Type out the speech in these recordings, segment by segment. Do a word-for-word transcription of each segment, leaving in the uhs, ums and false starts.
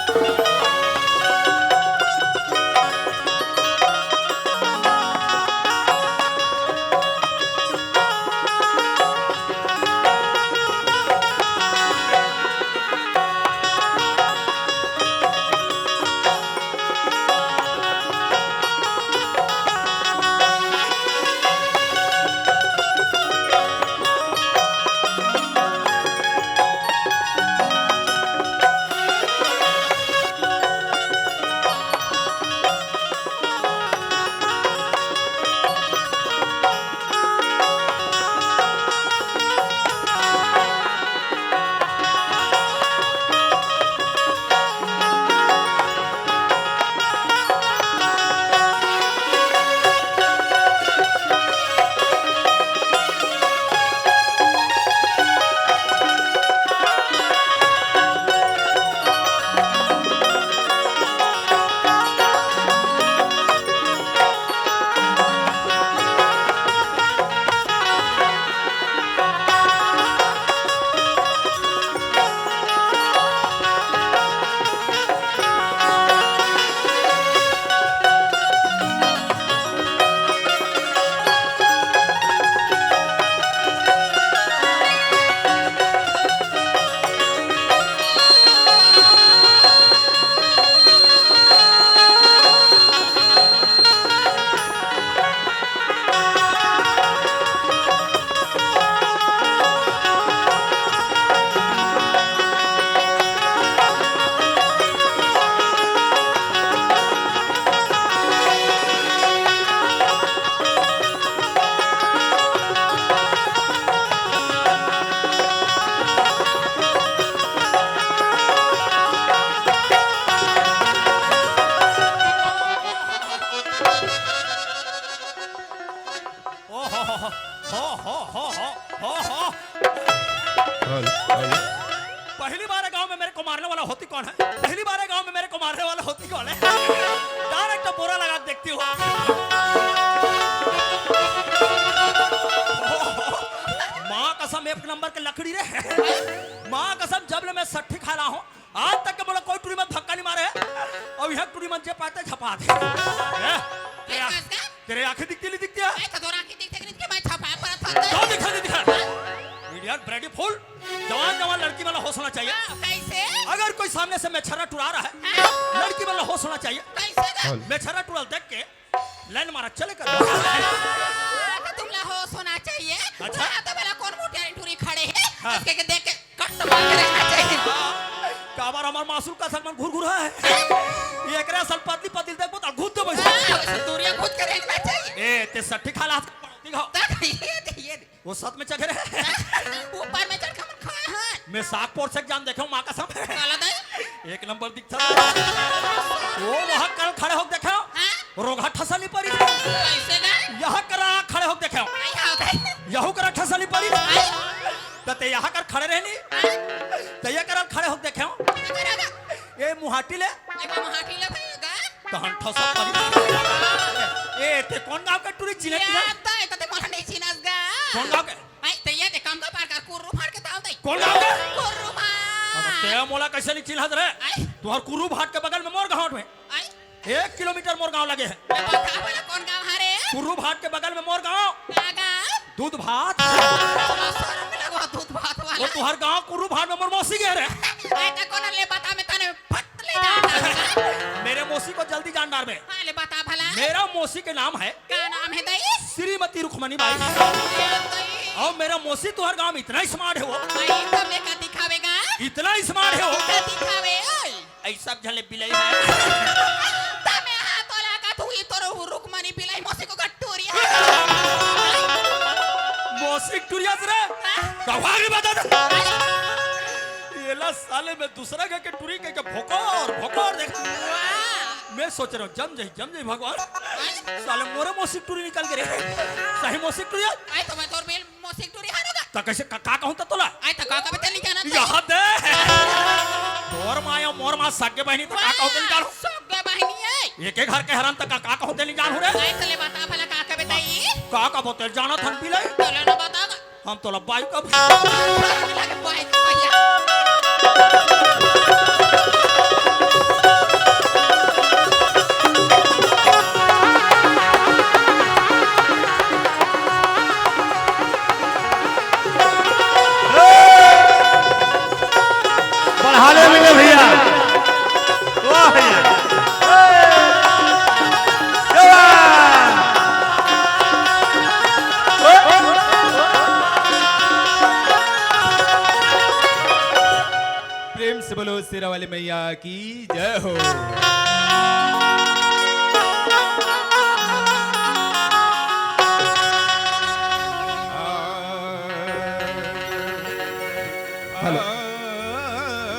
ओ हो हो हो। Hello, hello. पहली बार है गांव में मेरे को मारने वाला होती कौन है? पहली बार है गांव में मेरे को मारने वाला होती कौन है? डायरेक्ट बोरा लगा के देखती हूँ। माँ कसम, एक नंबर के लकड़ी रे। माँ कसम, जब ले मैं सट्ठी खा रहा हूँ, आज तक के मोला कोई टूरी मन धक्का नहीं मारे है। अउ यह टूरी मन जे पाते झपा दे। हैं? तेरे, तेरे आंखें दिखती नहीं दिखती है? ए, तो तोर आंखें दिखते कि नहीं दिखते? मैं झपा परत हंव। क्या दिखा नहीं दिखा? Idiot, bloody fool। जवान, जवान लड़की मन ला होश होना चाहिए। हाँ, कैसे? अगर कोई सामने से मेछर्रा टुरा रहा है, हाँ। लड़की मन ला होश होना चाहिए। कैसे गा? मेछर्रा टुरा देख के लाइन मारा चले कर। हाँ, तो तुमला होश होना चाहिए। अच्छा। हाँ, तो भला कौन मोटियारी टूरी खड़े है? हाँ। इसके के देख के कट मार के रहना चाहिए। काबर हमर मासुल का सलमान घुरघुरा है। ये एकरे असल पतली पतली देखबो त घुस देबो। हाँ, वैसे दूरिया घुस के रहना चाहिए। ए, ते सट्ठी खा ला, हाथ पड़ती घाव। तक ये दे, ये दे। वो सत में चघे रहे। ऊपर में चढ़ के हमन खाए हैं। मैं साग पोर से जान देखे हूँ, माँ कसम। काला दे। एक नंबर दिखता। वो वहाँ कल खड़े होके देखे हो? हाँ? रोगहा ठसा नहीं पड़ी। कैसे ना? यहाँ करा खड़े होके देखे हो? नहीं होते। यहू करा ठसा नहीं पड़ी। हाँ? तो ते यहाँ कर खड़े रहनी। हाँ? तो ये करा खड़े होके देखे हो? नहीं करा ना। ये मुहाटी ले। ये मैं मुहाटी ले भाई गा। तहन ठसा पड़ी। ए, ते कौन गांव के टूरी चिन्हत ये ना? तो, ये तो ते मोला नहीं चिन्हस गा। कौन गांव के? आई, ते ये दे कम का पार कर, कुर्रू फाड़ के ताव दे। कौन गांव के? कुर्रू फाड़। अरे, ते मोला कैसे नहीं चिन्हत रे? आई। तुहर कुर्रू भाट के बगल में मोर गांव में। आई। एक किलोमीटर मोर गांव लगे है। मैं बता बोला कौन गांव है रे? कुर्रू भाट के बगल में मोर गांव। का गांव? दूध भात। शर्म लगो दूध भात वाला। वो तुहर गांव कुर्रू भाट में मोर मौसी के रे। आई, ते कौन ले बता, मैं तने फट ले जाता। मेरे मौसी को जल्दी जान डार में। हाँ, ले बता भला। मेरा मौसी के नाम है का नाम है दई? श्रीमती रुक्मणी बाई। अरे दई। और मेरा मौसी तुहर गांव में इतना स्मार्ट है वो। भाई, तब ले का दिखावेगा? इतना स्मार्ट है वो। का दिखावे, ओए? ऐसा झले बिलाई है। तमे हाथ वाला का तू ही तोर रुक्मणी बिलाई मौसी को गट्टूरी है। मौसी टूरिया रे। हाँ? कहानी बता दे। अरे। ये ला साले में दूसरा घर के टूरी कह के भोकोर, भोकोर देख। वाह। मैं सोच रहा हूँ, जम जाई, जम जाई भगवान। हाँ? साले मोरे मौसी टूरी निकल के रे। सही मौसी टूरी है? आई तो मैं तोर बेल मौसी टूरी हारो गा। तो कैसे का, का कहूँ तो तोला? आई तो का कहबे ते नहीं जाना तो। यहाँ दे। तोर माँ या मोर माँ सगे बहनी तो का वाह, कहूँ तो नहीं जानू। सगे बहनी है। एक एक घर के हरान तक का, का कहूँ ते नहीं जानू रे। आई तो ले बता भला का कहबे ते। का का बोते जाना थन पी ले। चलो ना बता। हम तोला बाई कब? बाई तो भैया। हाले मिले भैया। वाह भैया। ए, जवान। प्रेम से बोलो शेरा वाली मैया की जय हो। हेलो।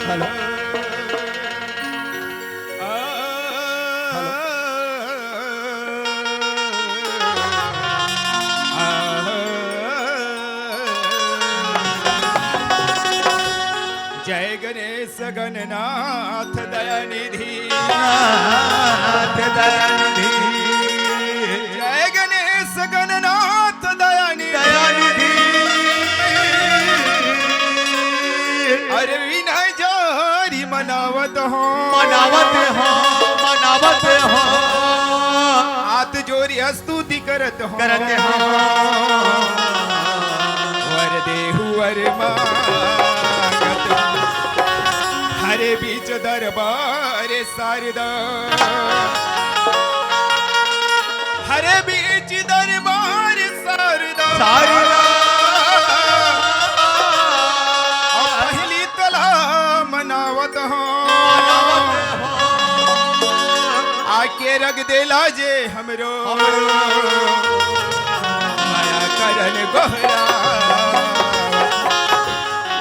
हेलो। हेलो। जय गणेश गणनाथ दयानिधि। नाथ दयानिधि। जय गणेश गणनाथ दयानिधि। दयानिधि। अरे विनय जारी मनावत हो। मनावत हो, मनावत हो। हाथ जोरी स्तुति करत हो। करत हो। वर देहु वर मांगत हो। हरे बीच दरबार सारदा। हरे बीच दरबार सारदा। सारदा। अब पहली तला मनावत हो। आके रख देला जे हमरो। माया करन गोहरा।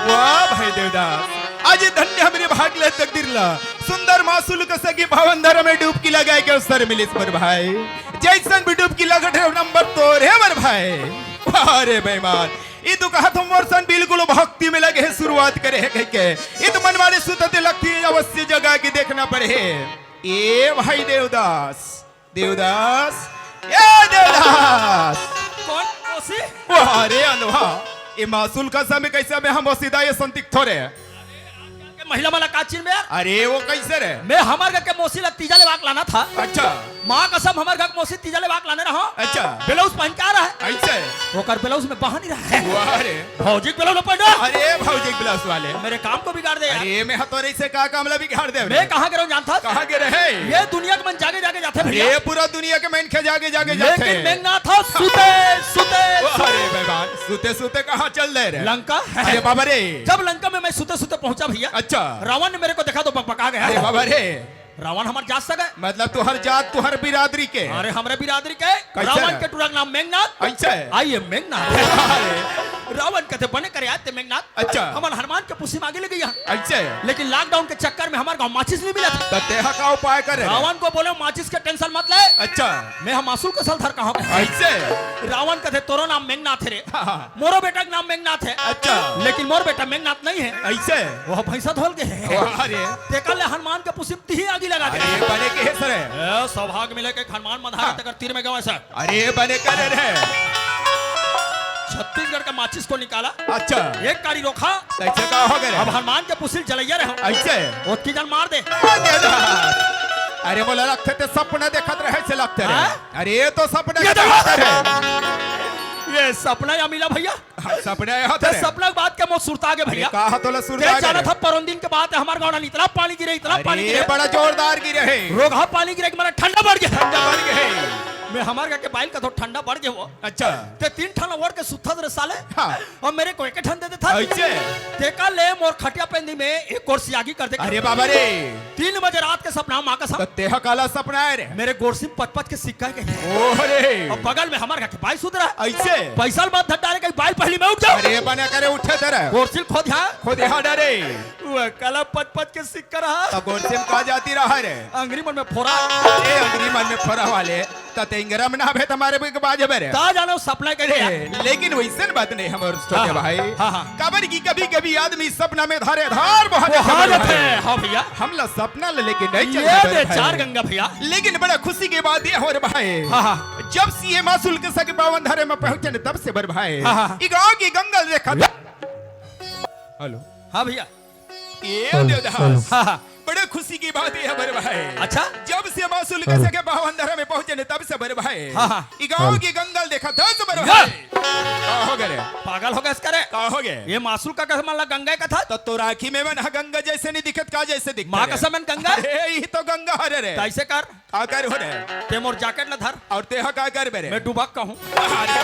वाह भाई देवदास, आज धन्य हमरे भाग ले तकदीर ला। सुंदर मासुल के सगी पावन धरा में डुबकी लगाए के अवसर मिलिस मोर भाई। जइसन भी डुबकी लगत हे नंबर तोर हे मोर भाई। वाह रे बेईमान, ई तो कहत हो मोर सन बिल्कुल भक्ति में लगे हे, शुरुआत करे हे कहिके। ई तो मनमानी सुतत लगती हे, अवश्य जगा के देखना पड़े हे। ए भाई देवदास, देवदास, ए देवदास। कौन मौसी? वाह रे अंधवा, ए मासुल का समय कैसे में हम मौसी दा ये संतिक थोरे। के महिला वाला का चीन में यार? अरे वो कैसे रे? मैं हमर घर के मौसी ला तीजा लेवाक लाना था। अच्छा। माँ कसम हमर घर के मौसी तीजा लेवाक लाने रहो। अच्छा। ब्लाउज पहन के आ रहा है। ऐसे? ओकर ब्लाउज में बहा नहीं रहा है। वाह रे। भौजी के ब्लाउज पहन रहा। अरे भौजी के ब्लाउज वाले। मेरे काम को बिगाड़ दे यार। अरे मैं हतोरे से का काम ला बिगाड़ दे रे? मैं कहाँ गे रहूँ जानथस? कहाँ गे रहे? ये दुनिया के मन जागे जागे जाथे भैया। ये पूरा दुनिया के मन के जागे जागे जाथे। लेकिन मेघनाथ ह सुते, सुते, वाह सुते। रे भगवान, सुते सुते कहाँ चल दे रे? लंका। अरे बाबा रे। जब लंका में मैं सुते सुते पहुंचा भैया। अच्छा। रावण ने मेरे को देखा तो बकबका गया। अरे बाबा रे। रावण हमार जात सगा है। मतलब तुहर जात, तुहर बिरादरी के? अरे हमरे बिरादरी के। कैसे रावण रे? के टूरा के नाम मेघनाथ। ऐसे? आइए मेघनाथ। अरे। रावण कथे बने करे आते मेघनाथ। अच्छा। हमन हनुमान के पुसी मांगे ले गया। ऐसे? लेकिन lockdown के चक्कर में हमार गांव माचिस नहीं मिला था। तो तेहा का उपाय करे रे? रावण को बोले माचिस के tension मत ले। अच्छा। मैं हम आंसू के सलधर कहाँ पे? ऐसे? रावण कथे तोरो नाम मेघनाथ है रे। हाँ, हाँ। मोरो बेटा के नाम मेघनाथ है। अच्छा। लेकिन मोर बेटा मेघनाथ नहीं है। ऐसे? वो भैंसा धोल के है। वाह रे। तेकर ले हनुमान के पुसी तिही आगी लगा दे। अरे बने के हे सर। ए, सौभाग्य मिले के हनुमान मधारे हाँ। तकर तीर में गवा सर। अरे बने करे रे। छत्तीसगढ़ का माचिस को निकाला। अच्छा। एक कारी रोखा। कैसे का हो गए रे? अब हनुमान के पुसिल जलैया रहे। ऐसे? ओतकी जन मार दे। अरे बोला लगथे ते सपना देखत रहे से लगथे रे। हाँ? अरे ये तो सपना ये देखत रहे। ये सपना या मिला भैया? हाँ, सपना या ते रे। सपना के बाद के मोर सुरता आगे भैया। का हा तोला सुरता आगे? जाना था परोन दिन के बाद हमार गाँव में इतना पानी गिरे, इतना पानी गिरे। बड़ा जोरदार गिरे हे। रोगहा पानी गिरे कि मेरा ठंडा बढ़ गया। ठंडा बढ़ गया हे। मैं हमार घर के बाइल का तो ठंडा बढ़ गया वो। अच्छा। ते तीन ठन ओढ़ के सुत्थस रे साले। हाँ। और मेरे को एक ठन दे देथा। ऐसे? तेकर ले मोर खटिया पेंदी में एक ओर सियागी कर दे। अरे बाबा रे। तीन बजे रात के सपना माँ कसम। तो तेहा काला सपना है रे? मेरे गोरसी में पच पच के सिक्का के। ओ रे। और बगल में हमार घर के बाइल सुत रहा। ऐसे? पैसा मत धर डारे कहीं बाइल पहली में उठ जाओ। अरे बने करे उठे तेरे। गोरसी खोद यहाँ। खोद यहाँ डारे। वो काला पच पच के सिक्का रहा। तो गोरसी में का जाती रहा रे? अंगरी मन में फोरा। ए अंगरी मन में फोरा वाले। त तेंगरा में ना भे तुम्हारे भी बाजे बरे। ता जानो सपना के ए, लेकिन वैसन बात नहीं हमर छोटे हाँ, भाई। हाँ, हाँ। काबर कि कभी-कभी आदमी सपना में धारे धार बहा वो देथे हाँ बरे जाते भाई। हैं, हाँ भैया। हमला सपना ले लेके नहीं ये चलते बरे दे भाई। चार गंगा भैया। लेकिन बड़ा खुशी की बात ये हो रे भाई। हाँ, हाँ। जब से ये मासुल के सगे बावन धारे में पहुंचे न तब से बरे भाई। हाँ, हाँ। ई गाँव की गंगा देखा था। हेलो। हाँ भैया। ए हेलो, देवदास। हेलो। हाँ, हाँ। बड़े खुशी की बात ये है बरे भाई। अच्छा? जब से मासुल के हेलो। सगे बावन धारा में पहुंचे ने तब से बरे भाई। हाँ, हाँ। ई गाँव हेलो। की गंगा ल देखा था से बरे या। भाई। का हो गे रे? पागल हो गेस का रे? का हो गे? ये मासुल का कसम ला गंगा कथा? त तोर आँखी में मन ह गंगा जैसे नहीं दिखत का, जैसे दिखत माँ रे? कसम मन गंगा? अरे, यही तो गंगा हरे रे। कैसे कर? का कर हो रे? ते मोर जैकेट ला धर। अउ ते ह का करबे रे? मैं डुबक कहूँ। अरे,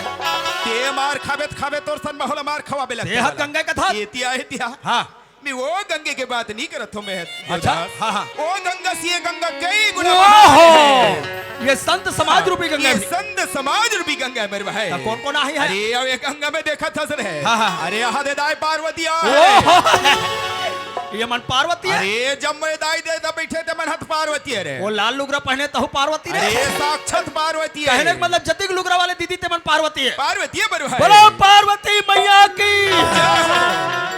ते मार खाबे त खाबे, तोर सन बहुला मार खवाबे लगथे ते ह वाला। गंगा कथा? एतिया, एतिया। हाँ। मैं वो गंगे के बात नहीं करत हूँ मैं, अच्छा, देवदास। हाँ, हाँ। वो गंगा से ये गंगा कई गुना ओहो! महान है। ये संत समाज रूपी गंगा ये भी। संत समाज रूपी गंगा है मेरे भाई। त कौन कौन आहे है? अरे, अब ये गंगा में देखत हस रे। हाँ, हाँ। अरे, यहाँ दे दाई पार्वती आ ओहो! ये मन पार्वती है? अरे, जब मैं दाई दे दे बैठे थे मन हथ पार्वती है रे। वो लाल लुगरा पहने तहु पार्वती रे? अरे, साक्षात पार्वती है। कहने का मतलब जतिक लुगरा वाले दीदी ते मन पार्वती है। पार्वती है मेरे भाई। बोलो पार्वती मैया की। जय हो।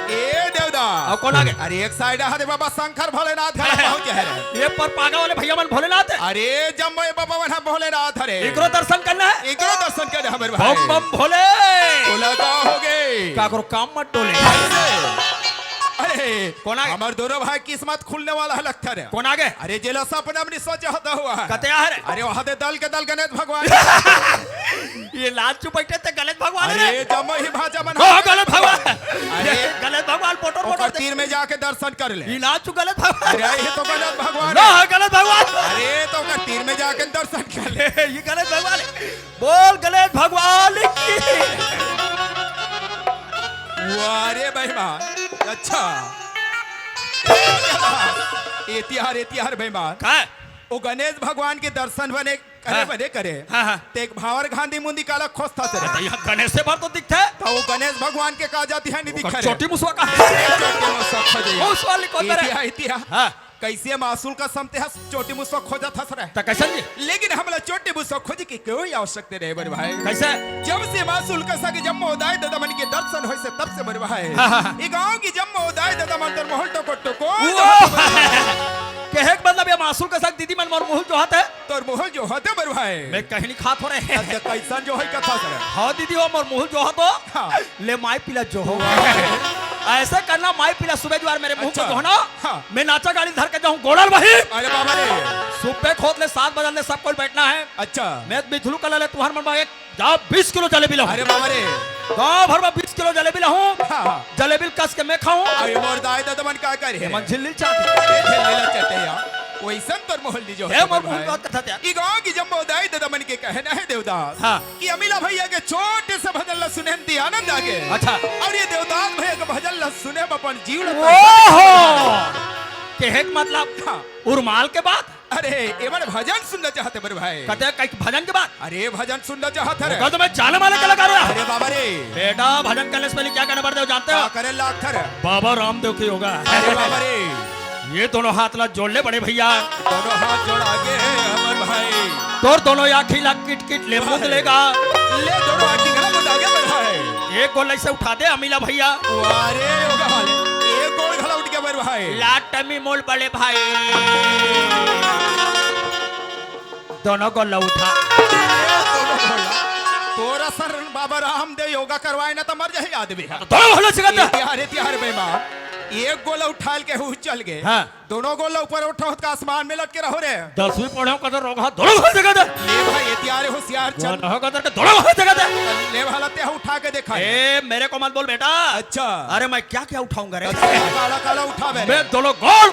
ए देवदा। अब कौन आगे? अरे एक साइड हाथ बाबा शंकर भोलेनाथ घला पहुंच जाए रे। ये पर पागा वाले भैया मन भोलेनाथ है। अरे जम्मो ये बाबा मन ह भोलेनाथ हरे। एकरो दर्शन करना है। एकरो दर्शन करना है मेरे भाई। बम बम भोले। बोला का हो गए? का करो काम मत डोले। अरे कौन आगे? हमार दोनों भाई किस्मत खुलने वाला है लगता है। कौन आगे? अरे जेला सपना में नहीं सोचा होता हुआ। कते आ रे? अरे वहां दे दल के दल गणेश भगवान। ये लाल चुपैठे ते गलत भगवान अरे, रे। जम्मो ही भाजा मन ओह, गलत भगवान। अरे। ये गलत भगवान, पोटर, ओकर पोटर। तीर में जाके दर्शन कर ले। ये लाल चु गलत भगवान। अरे, ये तो गलत भगवान ना, है। गलत भगवान। अरे, तो ओकर तीर में जाके दर्शन कर ले। ये गलत भगवान है। बोल गलत भगवान की। वाह रे बेईमान। अच्छा। ए तिहार, ए तिहार बेईमान। का? वो गणेश भगवान के दर्शन बने करे हाँ। बने करे। हाँ, हाँ। ते एक भावर घांदी मुंदी काला खोजथस रे। त यहाँ गणेश से भर तो दिखथे। त वो गणेश भगवान के का जाति है, नहीं ओकर दिखा रे। चोटी मुसवा का। चोटी मुसवा खोजे। मुसवा लिखो तेरे। इतिहा, इतिहा। हाँ। कैसे मासुल का समते हस चोटी मुसवा खोजथस रे। त कैसन जी? लेकिन हमला चोटी मुसवा खोजे की कोई आवश्यकता नहीं बड़े भाई। कैसे? जब से मासुल का सगे जम्मो दाई ददा मन के दर्शन होइसे तब से बड़े भाई। हाँ, हाँ, हाँ। ये गांव की जम्मो दाई ददा मन तोर मोहल टोको टोको। वो। कहे के मतलब ये मासुल का सगे दीदी मन मोर मोहल जोहत है। तोर मुहूं जोहत हे बरु भाई। मैं कहीं नहीं खात हो रहे। अच्छा, कैसन जोहई कथा करे? हाँ दीदी हो, मोर मुहूं जोहत हो। हाँ। ले माई पीला जोहो। ऐसे करना, माई पीला सुबह जुआर मेरे मुहूं को अच्छा। जोहना। हाँ। मैं नाचा गाड़ी धर के जाऊं गोड़ल वही। अरे बाबा रे। सुबह खोद ले सात बजन ले सब कोई बैठना है। अच्छा। मैं मिथुलू कला ले तुहर मन में एक जा बीस किलो जलेबी लाहूं। अरे बाबा रे। गांव भर में बीस किलो जलेबी लाहूं। हाँ, हाँ। जलेबी कस के मैं खाऊं। अरे मोर दाई ददा मन का करे? ये मन झिल्ली चाट। ये झिल्ली ला चटे या। वैसन तोर मोहल्ली जो हे है मोर भाई। मोहल्ली बात कथा त्या। ई गांव की जम्मो दाई ददा मन के कहना है देवदास। हाँ। कि अमीला भैया के छोटे से भजन ला सुने में ती आनंद आ गए। अच्छा। और ये देवदास भैया के भजन ला सुने में अपन जीव ला ओहो! के है के मतलब? हाँ। उर्माल के बात? अरे, एमन भजन सुनना चाहते बड़े भाई। कते कई भजन के बात? अरे, भजन सुनना चाहत हरे। ओकर तो मैं जाने वाले कलाकार हूँ। अरे बाबा रे। बेटा, भजन करने से पहले क्या करना पड़ता है, जानते हो? का करे लागत हरे? बाबा रामदेव के योगा। अरे बाबा रे। ये दोनों हाथ ला जोड़ ले बड़े भैया। दोनों हाथ जोड़ आगे है हमारे भाई। तोर दोनों आँखी ला किट किट ले मुंद लेगा। ले दोनों आँखी घला मुंद आगे बढ़ाए। एक गोल ऐसे उठा दे अमीला भैया। वाह रे, योगा वाले। एक गोल घला उठ गया मेरे भाई। लाट मी मोल बड़े भाई। दोनों गोल उठा। ए, दोनों गोल। तोरा सर बाबा रामदेव योगा करवाए ना तो मर जाए आदमी। दोनों गोल से करता। ए, तिहारे, तिहारे बेईमान। एक गोल उठा के हु चल गए। हाँ। दोनों गोल ऊपर उठा होत का आसमान में लटके रहो रे। दसवीं पढ़े हो कदर रोग हाथ दोनों गोल से करता। ले भाई, ए, तिहारे होशियार चल। दोनों गोल करके दोनों गोल से करता। ले भाला ते उठा के देखा। ए, मेरे को मत बोल बेटा। अच्छा। अरे मैं क्या क्या उठाऊंगा रे? अच्छा, काला काला उठा बे। मैं दोनों गोल।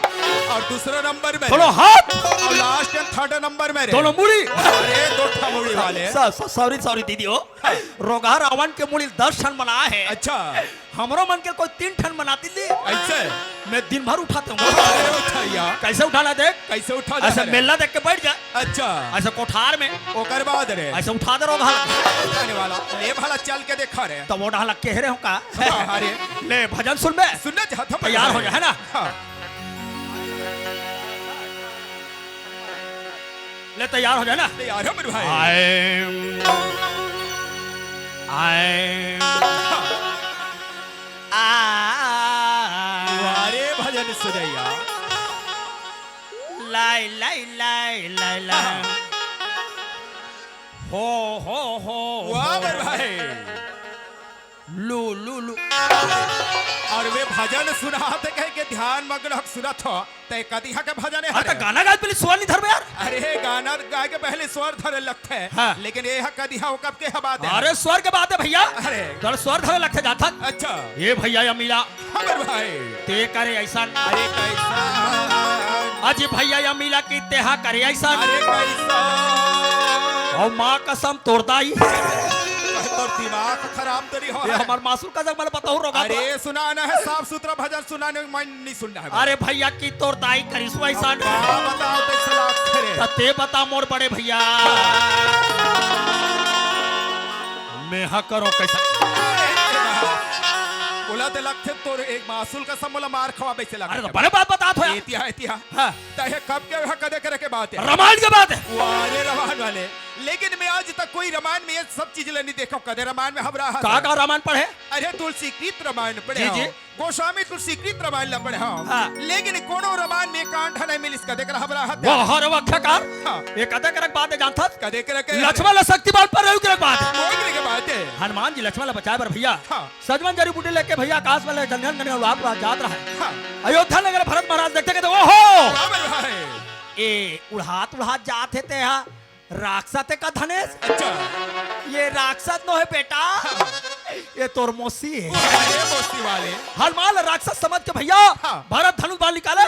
और दूसरे नंबर में दोनों हाथ। और लास्ट एंड थर्ड नंबर में रे। दोनों मुड़ी। अरे दो ठा मुड़ी वाले। स-, स-, सॉरी, सॉरी दीदी हो। रोगहा रावण के मुड़ी दस ठन बना है। अच्छा। हमरो मन के कोई तीन ठन बना दीदी। ऐसे? मैं दिन भर उठाते हूँ। अरे उठाइया। कैसे उठाना देख? कैसे उठा ऐसे जाता है? मेला देख के बैठ जा। अच्छा। ऐसे कोठार में। ओकर बाद रे। ऐसे उठा दे रोगहा। उठाने वाला। ले भाला चल के देखा रे। तो वो डाला कह रहे हो का? हाँ, अरे। ले, भजन सुन बे। सुनना चाहत हूँ तैयार हो भाई। जाए, है ना? हाँ। ले, तैयार हो जाए ना। तैयार हो मेरे भाई। आए, आए, हाँ। आ। वाह रे, भजन सुनैया। लाई, लाई, लाई, लाई, लाई। हाँ। हो, हो, हो, वाह हो। मेरे भाई। लू, लू, लू। और वे भजन सुनात कह के ध्यान मग्न होके सुनत हो, ते कदिहा के भजन हे अरे, त हरे। गाना गाए पहले स्वर नहीं धरबे यार। अरे, गाना गाए के पहले स्वर धरे लगथे। हाँ। लेकिन ये ह कदिहा, वो कब के ह बात हे? अरे, स्वर के बात हे भैया। अरे। तोर स्वर धरे लगथे जाथक। अच्छा। ये भैया, या मिला। हमर भाई। ते करे ऐसा। अरे, कैसा? अजी भैया, या मिला कि तेहा करे ऐसा। अरे, कैसा? और माँ कसम तोर दाई। तोर दिमाग खराब तो नहीं हो ये रहा है? हमर मासुल का जग मला बताओ रोगा अरे, तो। सुना ना है, साफ सुथरा भजन सुनाने में नहीं सुनना है। अरे भैया, कि तोर दाई करिस वैसा। अब का बताओ, तो सलाह करे। त ते बता मोर बड़े भैया। मैं हा करो कैसा? बोला ते लगथे तोर एक मासुल का समोला मार खवा वैसे लगथे। अरे, तो बड़े बात बतात हो यार। एतिहा, एतिहा। हाँ। त हे कब के ह कदे करे के बात हे? रामायण के बात हे। वाह रे रामायण वाले। लेकिन मैं आज तक कोई रामायण में ये सब चीज ल नहीं देखा हूँ। कदे रामायण में हम रहा का, था। का रामायण पढ़े? अरे तुलसीकृत रामायण पढ़े जी, हो। जी। गोस्वामी तुलसीकृत रामायण ल पढ़े हो। हाँ। लेकिन कोनो रामायण में कांड नहीं मिलिस। कदे कर हम रहा था। वाह रे वाह, क्या कार? हाँ। ये कदे करे के बात हे जानथस? कदे करे के? लक्ष्मण ल शक्तिमान पर रही करे के बात हे। कोई करे के बात हे। हनुमान जी लक्ष्मण ल बचाए बर भैया। हाँ। सजवन जड़ी बूटी लेके भैया आकाश वाले जंगल में उड़ात उड़ात जात रहा है। हाँ। अयोध्या नगर भरत महाराज देखथे के तो, ओहो! का बोल रहा है? ए, उड़ात उड़ात जात हे ते हा, राक्षस हे का धनेश? अच्छा। ये राक्षस नो हे बेटा, हाँ। ये तोर मौसी हे। अरे मौसी वाले। हनुमान ल राक्षस समझ के भैया, हाँ। भरत धनुष बाण निकाले,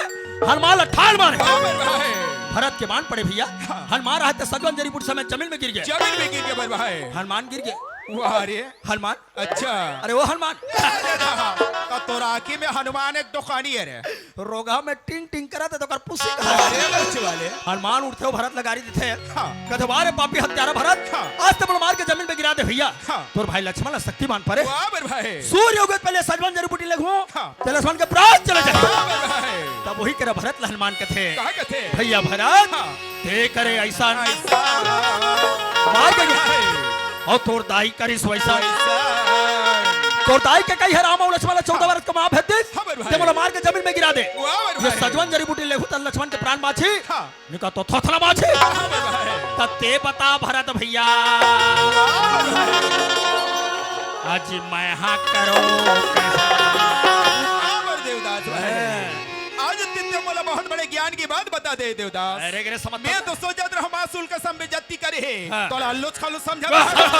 हनुमान ल ठाल मारे। का बोल रहा है? भरत के बाण पड़े भैया, हाँ। हनुमान रहते सजवन जड़ी बूटी समेत जमीन में गिर गे। जमीन में गिर गे बोल रहा है। हनुमान गिर गे। वाह रे। हनुमान। अच्छा। अरे ओ हनुमान। त तोर आँखी में हनुमान एक दुकानी हे रे। रोगहा में टिंग टिंग करत हे त ओकर पुसी कहा। अरे बच्चे वाले। हनुमान उठथे ओ भरत ल गारी देथे। हाँ। कथे वाह रे पापी हत्यारा भरत। हाँ। आज ते मोला मार के जमीन में गिरा दे भैया। हाँ। तोर भाई लक्ष्मण ल शक्तिमान परे। वाह मेरे भाई। सूर्य उगे पहले सजवन जड़ी बूटी लेगहूँ। हाँ। त लक्ष्मण के प्राण चले जाही। वाह मेरे भाई। तब वही करा भरत ल हनुमान कथे। का कथे? भैया भरत। हाँ। ते करे ऐसा। ऐसा। मार के गिरा। अउ तोर दाई करिस वैसा। वैसा। तोर दाई के कही हे राम अउ लक्ष्मण ल चौदह बरस के माँ भेज दिस। हाँ, मेरे भाई। ते मोला मार के जमीन में गिरा दे। वाह, मेरे ये भाई। सजवन जड़ी बूटी लेहू त लक्ष्मण के प्राण बाँचही। हाँ। निका तो थोथना बाँचही। हाँ, मेरे भाई। त ते बता भरत भैया। वाह, मेरे भाई। आज मैं हा करो कैसा। वाह, मेरे देवदास भाई। हैं। आज तित्य मोला बहुत बड़े ज्ञान की बात बता दे देवदास। अरे, अरे, समझ मैं तो सोचत रहा मासुल का सम बेइज्जती करे हे। हाँ। तोला अल्लू खालू समझा वाह। रहा।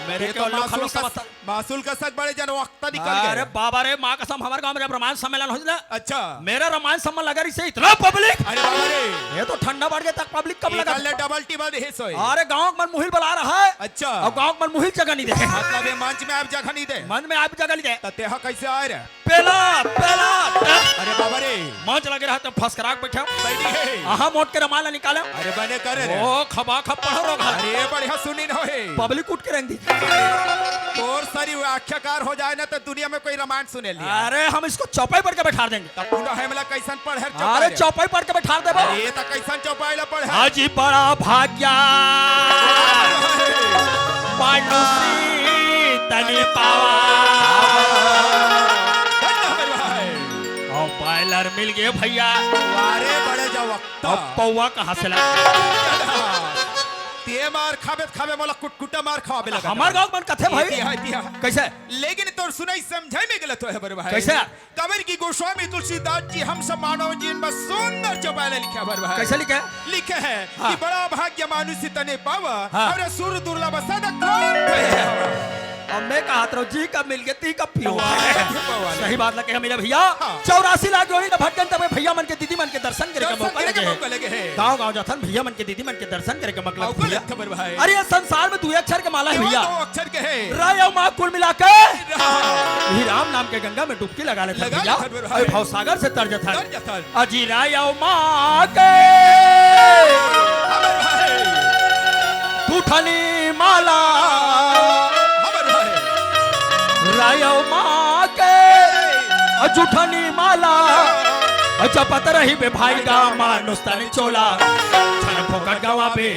मेरे ये को तो अल्लू खालू मासुल का समझता। स-, मासुल का सक बड़े जन वक्ता निकल गए। अरे बाबा रे, माँ कसम, हमारे गाँव में जब रामायण सम्मेलन होइस ना, अच्छा। मेरा रामायण सम्मेलन लगा रहिसे इतना पब्लिक। अरे बाबा रे। ये तो ठंडा बढ़ गया तक पब्लिक कब लगा? निकालने डबल टिबल रहे सोए। अरे गाँव के मन मुहिल बला रहा है। अच्छा। अउ गाँव के मन मुहिल जगह नहीं दे। मतलब ये मंच में आप जगह नहीं दे। मंच में आप जगह नहीं दे। त तेहा कैसे आए रे? पेला, पेला, पेला। अरे बाबा रे। मंच लगे रहा त फसकरा के बैठा। बैठी है। अहा मोट के रमाला निकाला। अरे बने करे रे। ओ खबा खब पढ़ो रो घर। अरे बढ़िया सुनी न होए। पब्लिक उठ के रंग दी। तोर सरी आख्याकार हो जाए ना त दुनिया में कोई रामायण सुने लिया। अरे हम इसको चौपाई पढ़ के बैठा देंगे। तब तू ना हमला कैसन पढ़े अरे चौपाई रे? चौपाई पढ़ के बैठा देबो। अरे त कैसन चौपाई ला पढ़े? हाजी बड़ा भाग्या। मानुसी तनी पावा। धन्य हमारे भाई। अउ बॉयलर मिल गए भैया। अरे बड़े जाओ वक्त। अउ पौवा कहाँ से ला? ते मार खाबे त खाबे मोला कुटकुटा मार खवाबे लगा। हमार गाँव मन कथे भाई। इतिहा, इतिहा। कैसे? लेकिन तोर सुनाई समझाई में गलत होए हे बड़े भाई। कैसे? काबर कि गोस्वामी तुलसीदास जी हम सब मानव जीवन में सुंदर चौपाई लिखे हे बड़े भाई। कैसे लिखे? लिखे हे हाँ। कि बड़ा भाग्य मानुष तने पावा, हाँ। अरे सुर दुर्लभ सदा ग्रंथ हे। अब मैं कहत रहों जी का मिल गए ती का पियो। वाह, वाह, वाह। सही बात लगे हे मेरे भैया। हाँ। चौरासी लाख योनि न भटकन तब भैया मन के दीदी मन के दर्शन करे का दर्शन मौका करे लगे का हे। मौका लगे हे। गाँव गाँव जाथन भैया मन के दीदी मन के दर्शन करे का मतलब अउ का भैया। लगथे बड़े भाई? अरे ये संसार में दू अक्षर के माला हे केवल भैया। दू अक्षर के हे। रा अउ मा कुल मिला के राम। ही राम नाम के गंगा में डुबकी लगा लेथन लगा भैया। लेथन बड़े भाई। अउ भवसागर से तर जथन। तर जथन। अजी रा अउ मा के हमर भाई। दू ठनी माला। हमर भाई। रा अउ मा के अजूठनी माला। जपत रहिबे भाई गा मानुष तन चोला। छन फोकट गवाबे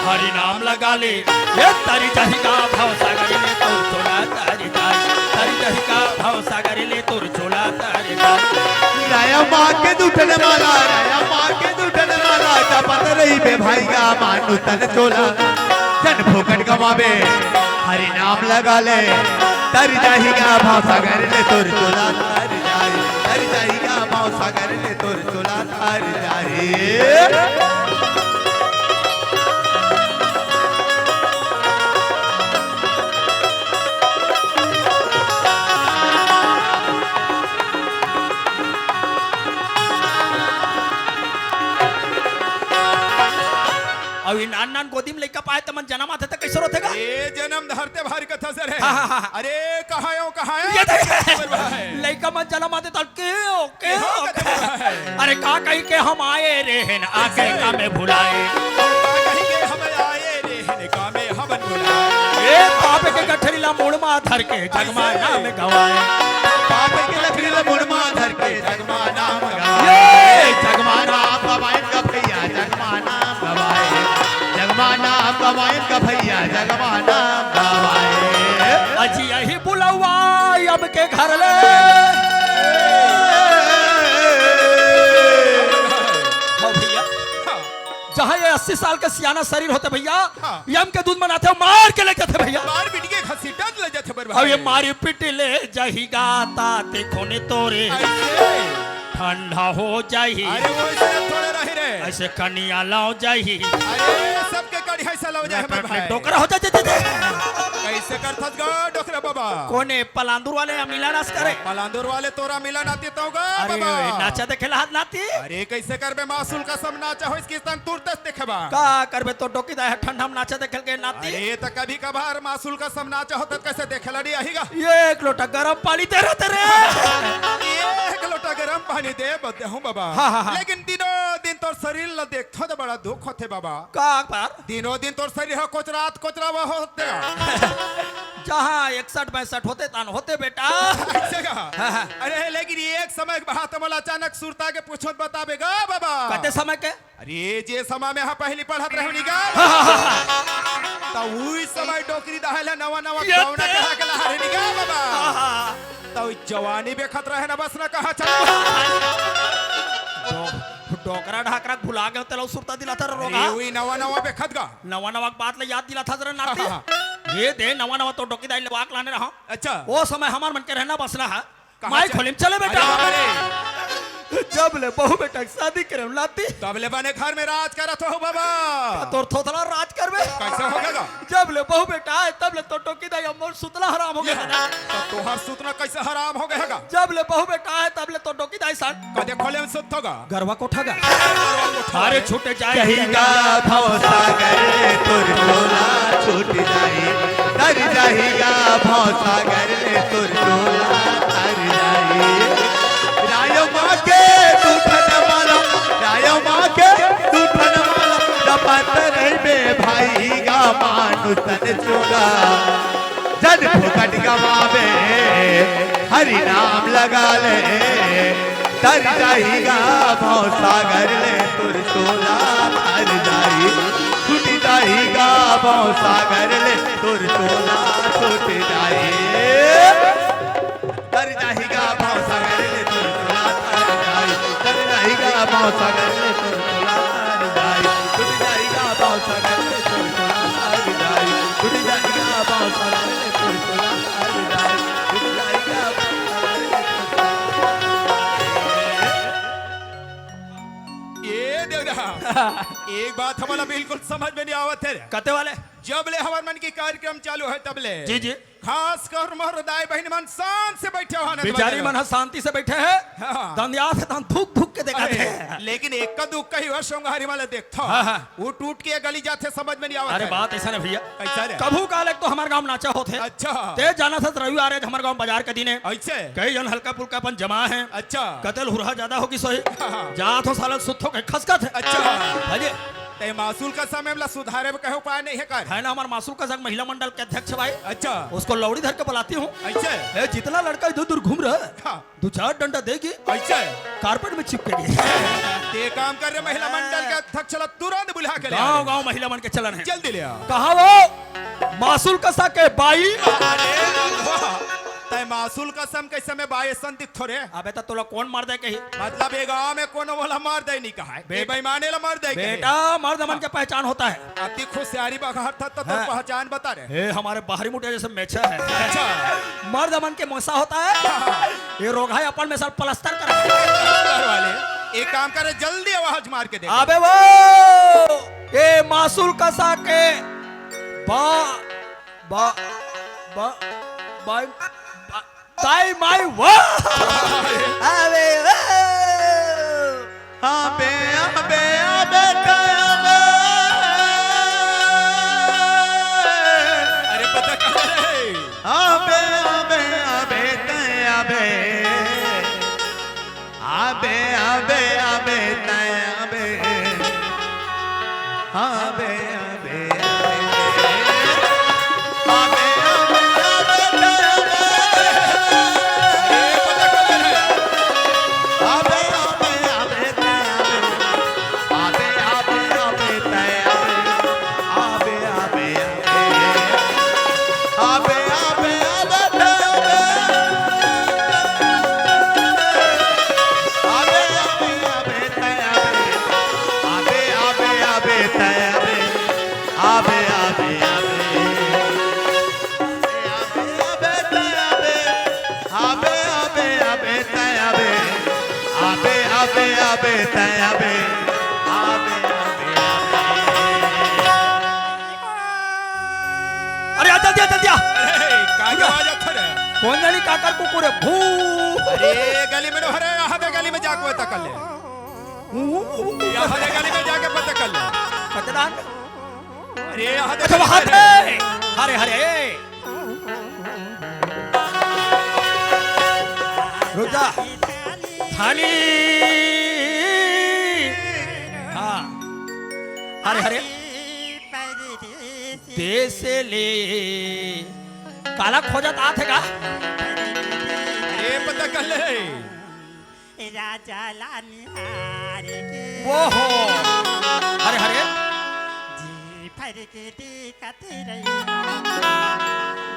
हरि नाम लगा ले। ये तरी जाही गा भवसागर ले तोर चोला तरी जाही। तरी जाही गा भवसागर ले तोर चोला तरी जाही। रा अउ मा के दू ठन माला, रा अउ मा के दू ठन माला। जपत रहिबे भाई गा मानुष तन चोला। छन फोकट गवाबे हरि नाम लगा ले। तरी जाही गा भवसागर ले तोर चोला तरी जाही। तरी जाही गा भवसागर ले तोर चोला तर जाही। अउ ये नान नान गोदी में लइका पाए त मन जनम आथे त कइसे रोथे गा? ए जनम धरते भारी कथा सर हे। हाँ, हाँ, हाँ। अरे कहाँ हो, कहाँ हो? ये देख। लइका मन जनम आथे त के हो, के हो, के हो? अरे का कही के हम आए रे हेन, आके का में भुलाए। का कही के हम आए रे हेन, का में हमन भुलाए। ए बाप के गठरी ला मुड़ मा धर के, जगमा नाम गवाए। बाप के गठरी ला मुड़ मा धर के, जगमा नाम गवाए। ए जगमा नाम गवाए का भैया, जगमा नाम गवाए। जगमा नाम गवाए का भैया, जगमा नाम गवाए। अजी यही बुलवा अब के घर ले। हाँ भैया, हाँ। जहाँ ये अस्सी साल के सियाना शरीर होते भैया, हाँ। यम के दूध बनाते हो, मार के ले जाते भैया। मार पीट के घसीटत ले जाते बर अब ये भाई। मारी पीट ले जाही गा, ताते खून तोरे ऐसे। ठंडा हो जाही। अरे वो ऐसे थोड़े रही रे। ऐसे कनिया लाओ जाही। अरे सबके कढ़िया से लाओ जाए मैं भाई। डोकरा हो जाए, जाए, जाए। कैसे करथस गा डोकरा बाबा? कोने पलांदूर वाले या मिला नास करे? पलांदूर वाले तोरा मिला नाती तो गा अरे बाबा। नाचा देखे ला हाथ नाती। अरे कैसे करबे मासूल का सब नाचा होइस किस तन तुरते देखबा। का करबे तो डोकी दाय ठंडा में नाचा देखे के नाती। अरे त कभी कभार मासूल का सब नाचा होता कैसे देखे लड़ी आही गा? ये एक लोटा गरम पानी दे रहे तेरे। एक लोटा गरम पानी दे बदे हूँ बाबा। हाँ, हाँ, हाँ। लेकिन दिनों दिन तोर शरीर ला देखथो तो बड़ा दुख होथे बाबा। का पर? दिनों दिन तोर शरीर ह कोचरात कोचरा वो होथे। जहाँ इकसठ बासठ होथे तान होथे बेटा। ऐसे का? हाँ, हाँ। अरे लेकिन एक समय के बात मोला अचानक सुरता के पूछत बताबे गा बाबा। कते समय के? अरे जे समय में हा पहली पढ़त रहे नी गा। हाँ, हाँ, हाँ। त उही समय डोकरी दहाय ला नवा नवा ये गौना ते। कहा के ला रहे नी गा बाबा। हाँ, हाँ। त उही जवानी बेखत रहे ना बस ना कहा चल। डो-, डोकरा ढाकरा भुला गए तेला सुरता दिलाता रे रोगा। अरे उही नवा नवा बेखत गा। नवा नवा के बात ला याद दिलाता जरा नाती। हाँ, हाँ। ये दे नवा नवा तो डोकी दाई ले वाक लाने रहा। अच्छा। वो समय हमार मन के रहना बसना है। कहाँ माई चल-, खोलिम चले बेटा। अरे बाबा रे। जब ले बहू बेटा के शादी करे लाती। तब ले बने घर में राज करत हो बाबा। का तोर थोथला राज करबे? कैसे हो गया? जब ले बहू बेटा आए, तब ले तो टोकी दाई अम्मोर सुतला हराम हो गया ना। तो तोहर सुतना कैसे हराम हो गया गा? जब ले बहू बेटा आए, तब ले तो टोकी दाई सन। कदे खोले में सुत होगा? गरवा कोठा गा। अरे छूट जाही गा भवसागर ले तोर चोला छूट जाही, तर जाही गा भवसागर ले तोर चोला तर जाही। रायो माँ के तू ठन माला, रायो माँ के तू ठन माला, दबात रहिबे भाई गा मानुसन चोला। जन फुकट गवावे, हरि नाम लगा ले। तर जाही गा भवसागर ले तोर चोला, तर जाही, छूट जाही गा भवसागर ले तोर चोला, छूट जाही। तर जाही गा भवसागर ले तोर चोला, तर जाही, तर जाही गा भवसागर ले तोर चोला, तर जाही, छूट जाही गा भवसागर ले तोर चोला, तर जाही, छूट जाही गा भवसागर ले तोर चोला, तर जाही। ए देवरा, एक बात हमला बिल्कुल समझ में नहीं आवत हे रे। कते वाले? जब ले हमर मन के कार्यक्रम चालू हे तब ले। जी, जी। खास कर मोर दाई बहिन मन शांत से बैठे हो ना बिचारी मन ह शांति से बैठे हे। हाँ। दंदिया से तन धुक धुक के देखत हे। लेकिन एक का दुख कही हुआ संगवारी वाले देखथो। हाँ, हाँ। वो टूट के गली जाथे, समझ में नहीं आवत अरे हे। बात ऐसा ना भैया। कैसा रे? कभू काले तो हमार गांव नाचा होथे। अच्छा। ते जाना था रविवार आज हमार गांव बाजार के दिन हे। ऐसे? कई जन हल्का फुल्का अपन जमा हे। अच्छा। कतल हुरहा ज्यादा होगी सोही। हाँ, हाँ। जात हो साला सुत्थो के खसकत हे। अच्छा। भजे। ते मासूल का समय ला सुधारे में कहे उपाय नहीं हे कर? है ना हमार मासूल का संग महिला मंडल के अध्यक्ष भाई। अच्छा। उसको लौड़ी धर के बुलाती हूँ। ऐसे? ए, जितना लड़का इधर उधर घूम रहा है, हाँ। दो चार डंडा देगी। ऐसे? कारपेट में चिपकेगी। ते काम कर रहे महिला मंडल के अध्यक्ष ला तुरंत बुला के ले आ गाँव, रे। गाँव महिला मन के चलन हे। जल्दी ले आ। कहाँ वो? मासूल कसा के बाई। अरे वाह। तय मासूल कसम के समय बाई सन दिखथो रे। अबे त तोला कौन मर्द हे कही? मतलब ये गाँव में कोनो वाला मर्द हे नहीं कहा हे। बेट-, ये बेईमाने ला मर्द हे कही। बेटा, मर्द मन के पहचान होता है। अति खुशियारी बघार था तो, तो हाँ। पहचान बता रे। हे, हमारे बाहरी मुटिया जैसे मेछा है। अच्छा। मर्द मन के मोसा होता है। हाँ। ये रोग है अपन में साल प्लास्टर करा। काम करे, जल्दी आवाज मार के देख। अबे वो, ए मासूल कसा के बा, बा, बा, बा, बा, ताई माई वो। अबे वो। अबे, अबे, अबे, ताई अबे। अरे पता का है? अबे, अबे, अबे, ताई अबे। अबे, अबे, अबे, ताई अबे। अबे, अबे, अबे। अबे, अबे, अबे, ताई अबे। अबे, अबे, अबे, ताई अबे। अबे, अबे, अबे, ताई अबे। अबे, अबे, अबे। अबे, अबे, अबे, ताई अबे। अबे, अबे, अबे, ताई अबे। अबे, अबे, अबे, ताई अबे। अबे, अबे, अबे। अबे, अबे, अबे, ताई अबे। अबे, अबे, अबे, ताई अबे। अबे, अबे, अबे, ताई अबे। अबे, अबे, अबे। अरे, आ, जल्दी आ, जल्दी आ। अरे, का आवाज आथे रे? कोन जानी काकर कुकुर हे? भू। अरे, गली में नो हरे, यहाँ दे गली में जाके तक ले। यहाँ दे गली में जाके पता कर ले। कतदान? अरे, यहाँ दे अच्छा, गली वहाँ में थे। हरे, हरे। रुक जा। थाली। हाँ। हरे, हरे। देश ले। काला खोजत आथे का? अरे पता कर ले। राजा ला निहार के। ओहो। हरे, हरे। जी भर के देखत रही।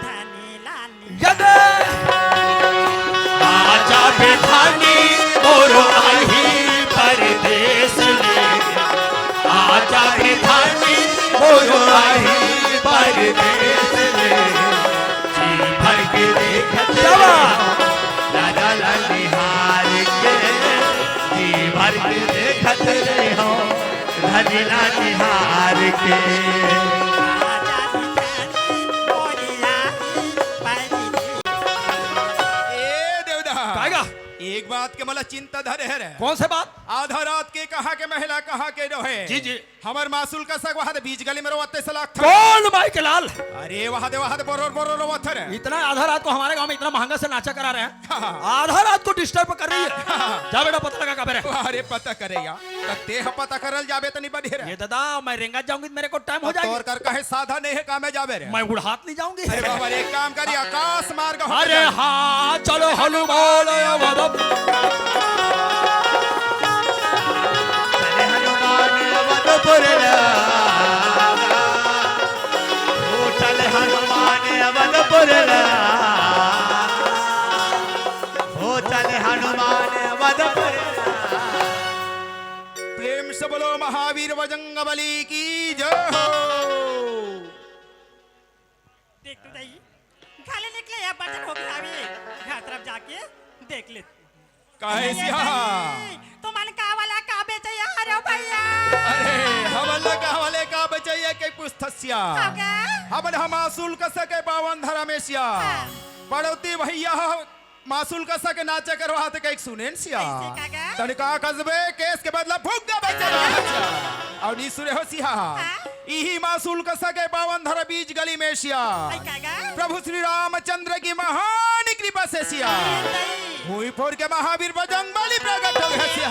धनी ला निहार। यदे। आजा बेधानी मोरो आही परदेस ले। आजा बेधानी मोरो आही परदेस ले। जी भर के देखत रहो, राजा ला निहार के। जी भर के देखत रहो, धनी ला निहार के। ए देवदा, कायगा? एक बात के मला चिंता धरे हे रे। कौन से बात? आधा रात के कहाँ के महिला, कहाँ के डोहे। जी, जी। हमर मासूल कसा के वहां दे बीच गली में रोवत हे सलाख था। कौन माई के लाल? अरे वहां दे, वहां दे बरोर बरोर रोवत हे रे। इतना आधा रात को हमारे गांव में इतना महंगा से नाचा करा रहे हैं। हाँ। आधा रात को disturb कर रही है। हाँ। जा बेटा पता लगा काबे रे। अरे पता करे या। त तेह पता करल जाबे त नहीं बढ़े रे। ये दादा, मैं रेंगत जाऊंगी तो मेरे को time हो जाएगा। तोर कर कहे साधन नहीं है, कामे जाबे रे। मैं उड़ात नहीं जाऊंगी। अरे बाबा रे, एक काम करी, आकाश मार्ग हो अरे जा। हाँ, चलो हनुमान अवध। चले हनुमान अवधपुर ला। ओ चले हनुमान अवधपुर ला। ओ चले हनुमान अवधपुर ला। प्रेम से बोलो महावीर बजरंग बली की जय हो। देख तो दई, खाली निकले या बचन हो गया अभी। घर तरफ जाके देख ले। काहे सिया? तुमन का वाला का बेचैया हरे भैया? अरे, हमन ला का वाले का बेचैया के पूछत सिया। का गे? हमन हम मासूल कसा के पावन धर्म में सिया। हाँ। पड़ौती भैया मासूल कसा के नाचा करवात कहिके सुनेन सिया। कैसे काका? तनिका कसबे केस के बदला फुग्गा बचे रहा सिया। अउ नी सुने हो सिया। हाँ? इही मासूल कसा के पावन धरा बीच गली में सिया। आई काका? प्रभु श्री रामचंद्र की महान कृपा से सिया। आई दई। भूमि फोर के महावीर बजरंग बली प्रकट हो गए सिया।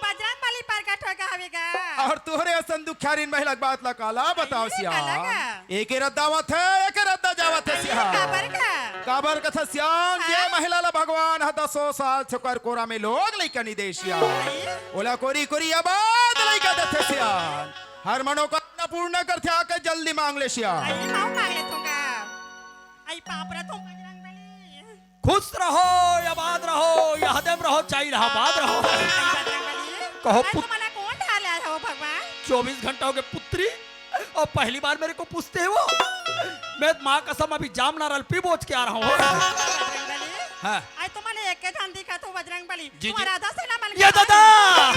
बजरंग बली प्रकट हो गए हवे गा। अउ तोहरे असन दुखियारिन महिला के बात ला काला बताओ सिया। काला गा? एके रद्दा आवत हे, एके रद्दा जावत हे सिया। काबर का? काबर कथा सियान, जे हाँ? महिला ला भगवान ह दसों साल छोकर कोरा में लोग लइका नी दे सिया। आई? ओला कोरी कोरी आबाद लइका देथे सियान। हर मनोकामना पूर्ण करथे, आके जल्दी मांग ले सिया। आई, मांग ले तू का। आई, पाप रे तू बजरंग बली। खुश रहो, आबाद रहो, यहदे में रहो, चाही इलाहाबाद रहो। कहो पुत- तुमला कौन ढाला हो भगवान? चौबीस घंटा हो गए पुत्री, अउ पहली बार मेरे को पूछते हो। मैं माँ कसम अभी जाम नारल पी बोच के आ रहा हूँ। बजरंग बली। हाँ। आई तुम्हाला एक झन दिखा तो बजरंग बली। जी, जी। तुम्हारा आधा सेना मन ये के दादा,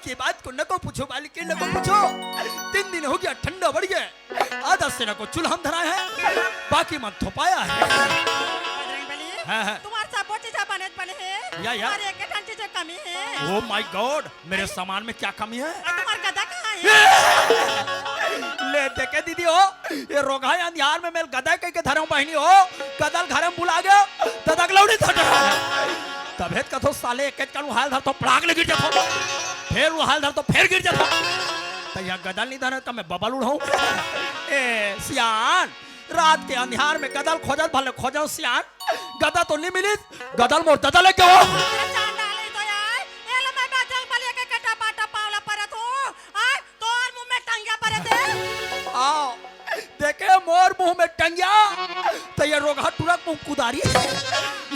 ये बात को नको पूछो मालिक, नको पूछो। तीन दिन हो गया, ठंडा बढ़ गया। आधा से नको चूल्हा में धराए है, बाकी मन थोपाया है। बजरंग बली, हाँ, हाँ। तुम्हार सबो चीज बने बने है, या, या। तुम्हार एक ठन चीज कमी है। Oh my God, मेरे सामान में क्या कमी है? अउ तुम्हार गदा कहाँ है? ले देखे दीदी हो, ये रोगहा अंधियार में मैं ल गदा कहिके धरे हूँ बहिनी हो, गदा ल घर में भुला गयो, त दगलौड़ी धर। तभे त कथो साले एक एक कन उहाल धरथो, पड़ाक ले गिर जाथो, फेर उहाल धरथो, फेर गिर जाथो। त यहाँ गदा ल नहीं धरे त मैं बबल उड़ाऊँ? ए सियान, रात के अंधियार में गदा ल खोजत भले खोजो सियान, गदा तो नहीं मिलिस, गदा ल मोर ददा लेके हो। अरे चांडाली तो यार, ये लो मैं बजरंग बली के कटा पाटा पावला परत हूँ, आय, तोर मुंह में टंगिया परत हे। आओ, देखे मोर मुंह में टंगिया, त ये रोगहा टुरा के मुंह कुदारी,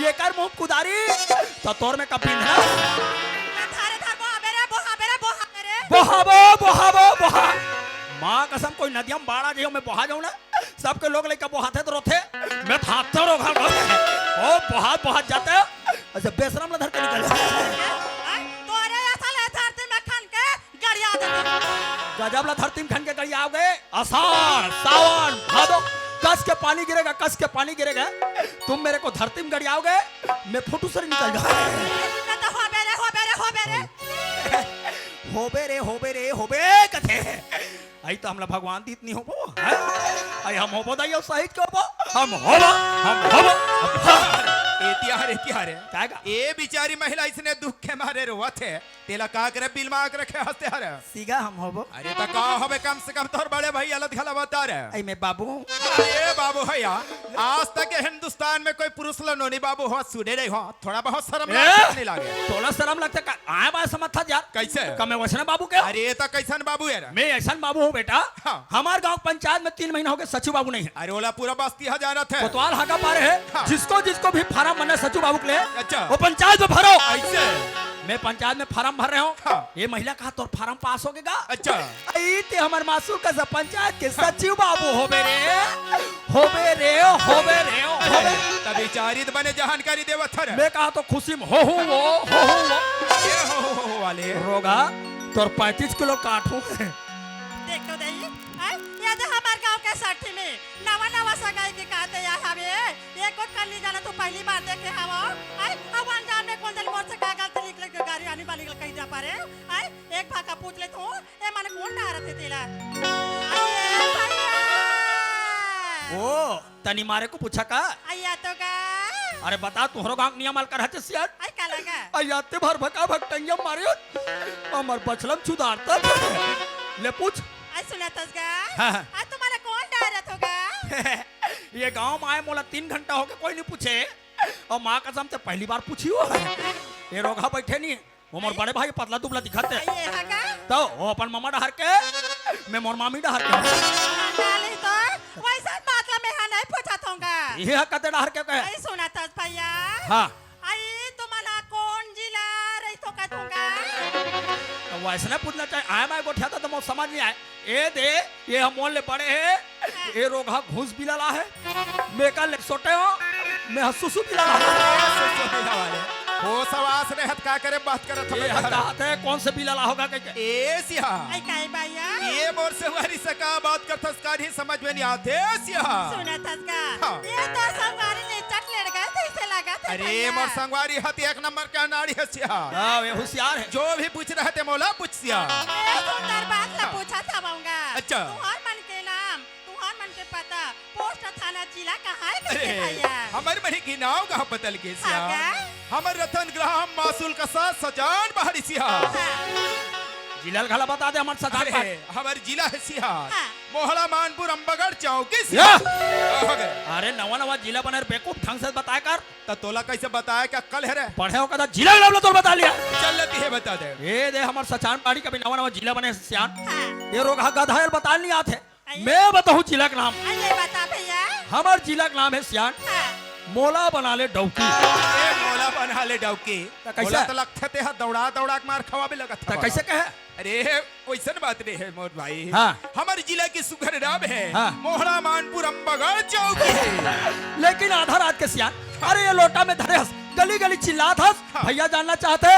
ये कर मुंह कुदारी, त तोर में का बिंधना। धारे धार बोहा बेरे, बोहा बेरे, बोहा बेरे। बोहा बो, बोहा बो, बोहा। माँ कसम, कोई नदिया में बाढ़ आ जाए, मैं बोहा जाऊँ ना, सबके लोग लइका बोहाथे त रोथे, मैं त हांफथों रोगहा। ओ बोहा, बोहा जाथे, अइसे बेसरम ला धर के निकल। आय, तोरे असल ए धरती में खन के गड़िया देथे। गजब ला धरती में खन के गड़ियाओगे, असाढ़, सावन, भादो, कस के पानी गिरेगा, कस के पानी गिरेगा, तुम मेरे को धरती में गड़ियाओगे, मैं फुटू से निकल जाऊंगा। मैं तो होबे रे, होबे रे, होबे रे। होबे रे, होबे रे, होबे कथे। अई त हमला भगवान दीत नहीं होबो, हैं? अई हम होबो दाई, अउ सहित के होबो? हम होबो, हम होबो, हम होबो। ए तिहार, ए तिहार। काय का? ए बिचारी महिला अइसने दुख के मारे रोवत हे, तेला का करे बिलमा के रखे हंसते हर। सीगा हम होबो। अरे त का होबे, कम से कम तोर बड़े भैया ल त घला बता रे। अई मैं बाबू। अरे बाबू भैया, आज तक ये हिंदुस्तान में कोई पुरुष ल नोनी बाबू हो सुने नहीं हो। थोड़ा बहुत शर्म ए? लागे, नहीं लागे? थोड़ा शर्म लगथे का? आय बाय समझ था यार। कैसे? का मैं वैसने बाबू के? अरे, ये तो कैसन बाबू है रे? मैं ऐसन बाबू हूँ बेटा। हाँ। हमार गांव पंचायत में तीन महीना हो गए, सचिव बाबू नहीं है। अरे, ओला पूरा बस्ती ह जानत है। कोतवाल हागा पारे है। हाँ। जिसको, जिसको भी फार्म भरना है सचिव बाबू के लिए, अच्छा। वो पंचायत में भरो। ऐसे? मैं पंचायत में फार्म भर रहे हूँ। हाँ। ये महिला कहा, "तोर फार्म पास हो गएगा?" अच्छा। अई ते हमर मासुर कस पंचायत के सचिव बाबू होबे रे, होबे रे, होबे रे, होबे। तभी चारित बने जानकारी देवत हर। मैं कहा तो खुशी में हो हूँ वो, हो हूँ वो। ये हो, हो, हो, हो वाले। रोगहा, तोर पैंतीस किलो काट हूँ। देख तो दई, आय, ये दे हमार गांव के साठी में नवा नवा सगाई के कहते यार हवे, ये को कल्ली जाना तो पहली बार देखे हवो, आय, अब अनजान में कौन दिन मोर से का गलती निकले के गाड़ी आनी बानी कहीं जा पारे, आय, एक भाखा पूछ ले तू, ए माने कोन डारत हे तेला? अरे भैया! ओ, तनी मारे को पूछा का? अइया तो का? अरे बता, तोहरो गांव के नियम अलकर हते सियान? आई का लगा? अइया ते भर भका भक टंगिया मारे। हमर बछलम चुदारता। ले पूछ। आई सुना तस गा? हाँ, हाँ। आ तुम्हारा कौन डारत होगा? ये गांव में आए मोला तीन घंटा होके कोई नहीं पूछे। अउ माँ कसम ते पहली बार पूछी हो। ये रोगहा बैठे नहीं। वो मोर बड़े भाई पतला दुबला दिखत हे। ये हा का? तो वो अपन ममा डहर के, मैं मोर मामी डहर के। डाली तो वैसा बात ला मैं हा नहीं पूछत होंगा। ये हा कते डहर के कहे? आई सुना तस भैया। हाँ। आई तुम्हारा कौन जिला रही तो कहत होंगा? तो वैसने पूछना चाहिए। आय मैं गोठिया था तो मोर समझ नहीं आए। ए दे, ये हमोन ले बड़े हे, ए रोगहा घूस बिलला हे, मैं का ले सोटे हो, मैं ह सुसु बिलला हो। ए सुसु बिलला वाले। होस हवास रहत का करे बात करत हवे ए यार। हता हते कौन से बिलला होगा कह के? ए सिहा। आई काई भैया? ये मोर संगवारी से का बात करथस का नहीं समझ में नहीं आते सिहा। सुनत हस का? हाँ। ये तो संगवारी ले चट लड़ गए थे, इसे लगा था अरे भैया। मोर संगवारी हती एक नंबर का नाड़ी हे सिहा। हाँ, ये होशियार हे। जो भी पूछ रहे थे मोला पूछ सिहा। ए सुंदर बात ला हाँ। पूछा था बाऊंगा। अच्छा। तुहार मन के नाम, तुहार मन के पता, पोस्ट थाना जिला कहाँ है कह के अरे, भैया? हमर मन के नाव कहाँ बदल के सिहा? हाँ का? हमर रतन ग्राम मासुल कसा सजान बहारी सिहा। हाँ। जिला ल घला बता दे हमर सजान अरे, बहारी। हमर जिला हे सिहा। हाँ। मोहड़ा मानपुर अम्बागढ़ चौकी सिहा। या। का हो गए? अरे नवा नवा जिला बने बेवकूफ ढंग से बताए कर। त तोला कैसे बताए का कल हे रे? पढ़े हो कदा जिला नाम ला तोर बता लिया। चल लेती है बता दे। ए दे हमर सचान बाड़ी कभी नवा नवा जिला बने सियान। हाँ। ये रोगहा गधा हे ल बता नहीं आथे। आइए। मैं बताऊं जिला के नाम। आइए बता भैया। हमर जिला के नाम हे सियान। हाँ। मोला बना ले डौकी। ए मोला बना ले डौकी। त कैसे? मोला त लगथे ते ह दौड़ा दौड़ा के मार खवाबे लगत त हवा। कैसे कहे? अरे, वैसन बात नहीं है मोर भाई। हाँ। हमर जिला के सुघर नाम है हाँ। मोहड़ा मानपुर अम्बागढ़ चौकी। लेकिन आधा रात के सियान, अरे ये लोटा में धरे हस, गली गली चिल्लात हस, हाँ। भैया जानना चाहते,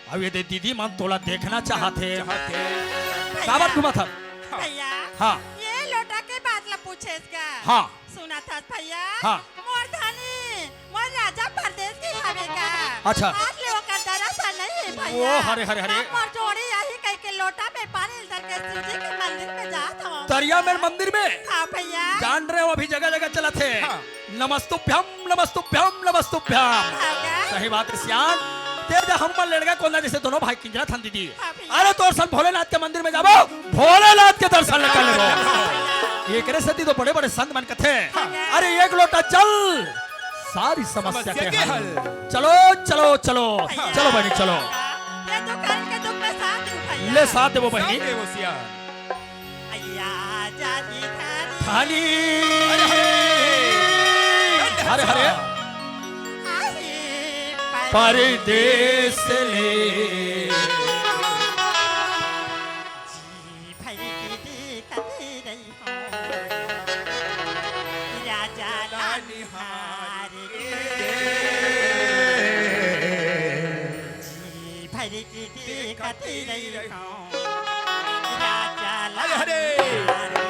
अब ये दे दीदी मन तोला देखना चाहत हे। चाहत हे। काबर घूमत हस? भैया, हाँ। ये लोटा के बात ला पूछेस का? हाँ। सुनत हस भैया? हाँ। मोर धनी, मोर राजा परदेस गे हवे का? अच्छा। आज ले ओकर दरस नइ हे भैया। ओ, हरे, हरे, हरे। अब मोर जोड़ी आही कहिके लोटा में पानी ल धर के शिव जी के मंदिर में जात हवं। तरिया में मंदिर में? हाँ भैया। जान रहे हो, अभी जगह जगह चलत हे। हाँ। नमस्तुभ्यम, नमस्तुभ्यम, नमस्तुभ्यम। हाँ का? सही बात हे सियान। ते जा हम मन लेड़गा कोंदा जइसे दोनों भाई किंजरत हन दीदी। हाँ भैया। अरे तोर संग भोलेनाथ के मंदिर में जाबो, भोलेनाथ के दर्शन ल कर लेबो। हाँ भैया। एकरे सेती तो बड़े-बड़े संत मन कथे, हाँ। अरे एक लोटा जल, सारी समस्या समस्या के के हल। हल। चलो, चलो, चलो। भैया। चलो बहिनी, चलो। ये दुख हर के दुख में साथ दो भैया। ले साथ देबो बहिनी। साथ देबो सियान। अय्या जानी धानी। हरे हरे। हरे हरे। आही परदेस ले। जी भर के देखत रही हूँ। राजा ला निहार के। जी भर के देखत रही हूँ। राजा ला हरे हरे। निहार के।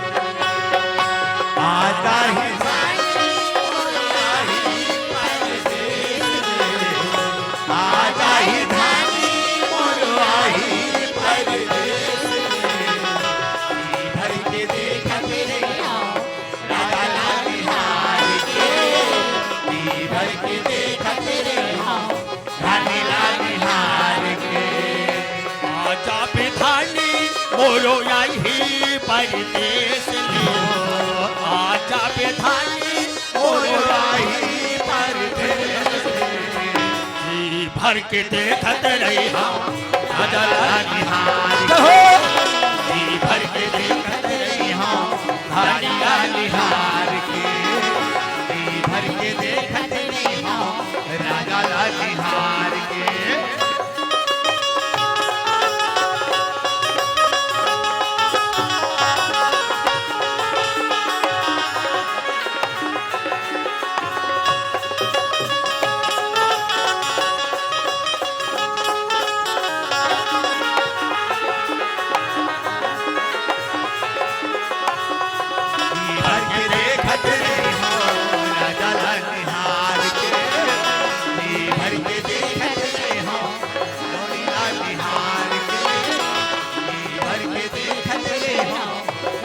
आजा ही धानी मोरो आही परदेस ले। आजा ही धानी मोरो आही परदेस ले। जी भर के देखत रही हूँ। राजा ला निहार के। जी भर के देखत रही हूँ। धानी ला निहार के। आजा बे धानी मोरो आही परदेस ले। आजा बे धानी मोरो आही परदेस ले। जी भर के देखत रही हूँ। राजा ला निहार के। जी भर के देखत रही हूँ। धानी ला निहार के। जी भर के देखत रही हूँ। राजा ला निहार के। जी भर के देखत रही हूँ। राजा ला निहार के। जी भर के देखत रही हूँ। रानी ला निहार के। जी भर के देखत रही हूँ।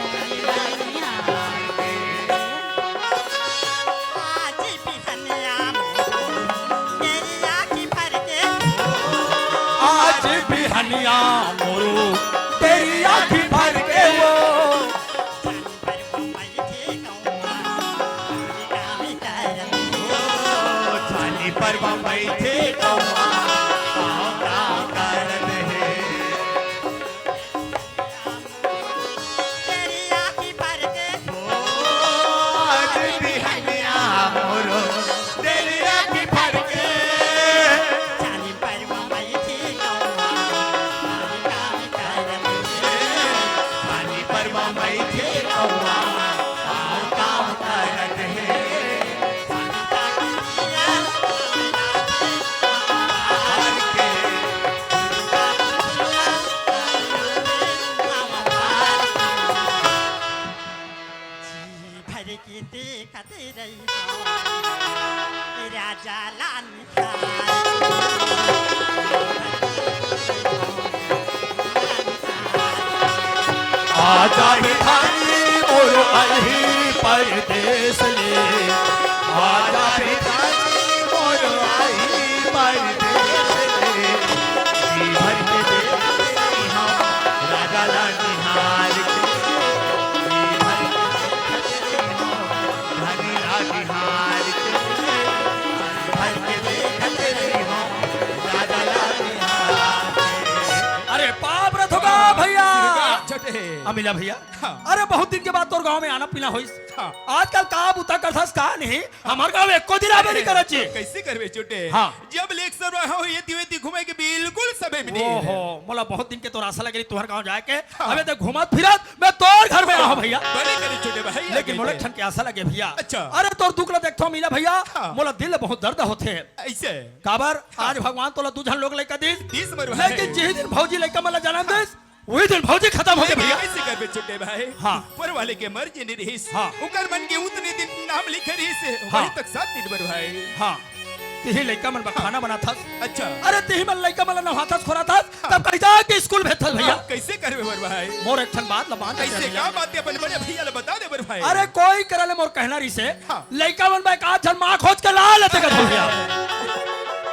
रानी ला निहार के। आज बिहनिया मोरो तेरी आँखी भर के। आज बिहनिया मोरो तेरी आँखी भर के वो। जानी पर वो बैठे कौआ, कामी करत। ओ, जानी पर वो बैठे कौआ, काव काव करत हे। तेरी आँखी भर के। ओ, आज बिहनिया मोरो, तेरी आँखी भर के। जानी पर वो बैठे कौआ, कामी कामी करत हे। जानी पर वो बैठे कौआ, काव काव करत हे। जी भर के देखत रही हूँ। राजा ला निहार। आजा बे धानी मोरो आही परदेस ले। आजा बे धानी मोरो आही परदेस ले। जी भर के देखत रही हूँ। राजा ला निहार के। जी भर के देखत रही हूँ। रानी ला निहार के। जी भर के देखत रही हूँ। राजा ला निहार के। अरे बाप रे थोका भैया। छोटे। अमिला भैया। हाँ। अरे बहुत दिन के बाद तोर गांव में आना पीना होइस। हाँ। आजकल का बूता करथस का नहीं? हमर गांव एको दिन आबे नहीं करत जी। कइसे करबे छोटे? हाँ। जब ले एक सरवा हो ये तिवे ती घूमे के बिल्कुल समय ओहो, मोला बहुत दिन के तोर आसा लगे रहिस तुंहर गांव जाए के। हाँ। अबे देख, घूमत फिरत मैं तोर घर में आहों भैया। बने करे छोटे भाई, लेकिन मोला एक ठन के आसा लगे भैया। अच्छा। अरे तोर दुख ला देखथों मीला भैया, हाँ। मोला दिल ला बहुत दर्द होथे। अइसे? काबर? हाँ। आज भगवान तोला दू झन लोग लइका दिस। दिस मोर भाई। लेकिन जिही दिन भौजी लइका मन ला जनम दिस, उही दिन भौजी खतम होगे भैया। अइसे करबे छोटे भाई। हाँ। ऊपर वाले के मर्जी नइ रिहिस। हाँ। ओकर मन के उतने दिन नाम लिखे रिहिस, हाँ। वही तक सात दिन मोर भाई। हाँ। तिही लइका मन बर हाँ। खाना बनाथस। अच्छा। अरे तिही मन लइका मन ला नहाथस खोराथस, हाँ। तब कइसे के स्कूल भेजथस भैया। हाँ, कइसे करबे मोर भाई? मोर एक ठन बात ला मान ले कइसे भैया। का बात हे अपन बड़े भैया ला बता दे मोर भाई। अरे कोई करा ले मोर कहना रिहिसे, हाँ। लइका मन बर एक आध झन माँ खोज के ला लेते कथों भैया।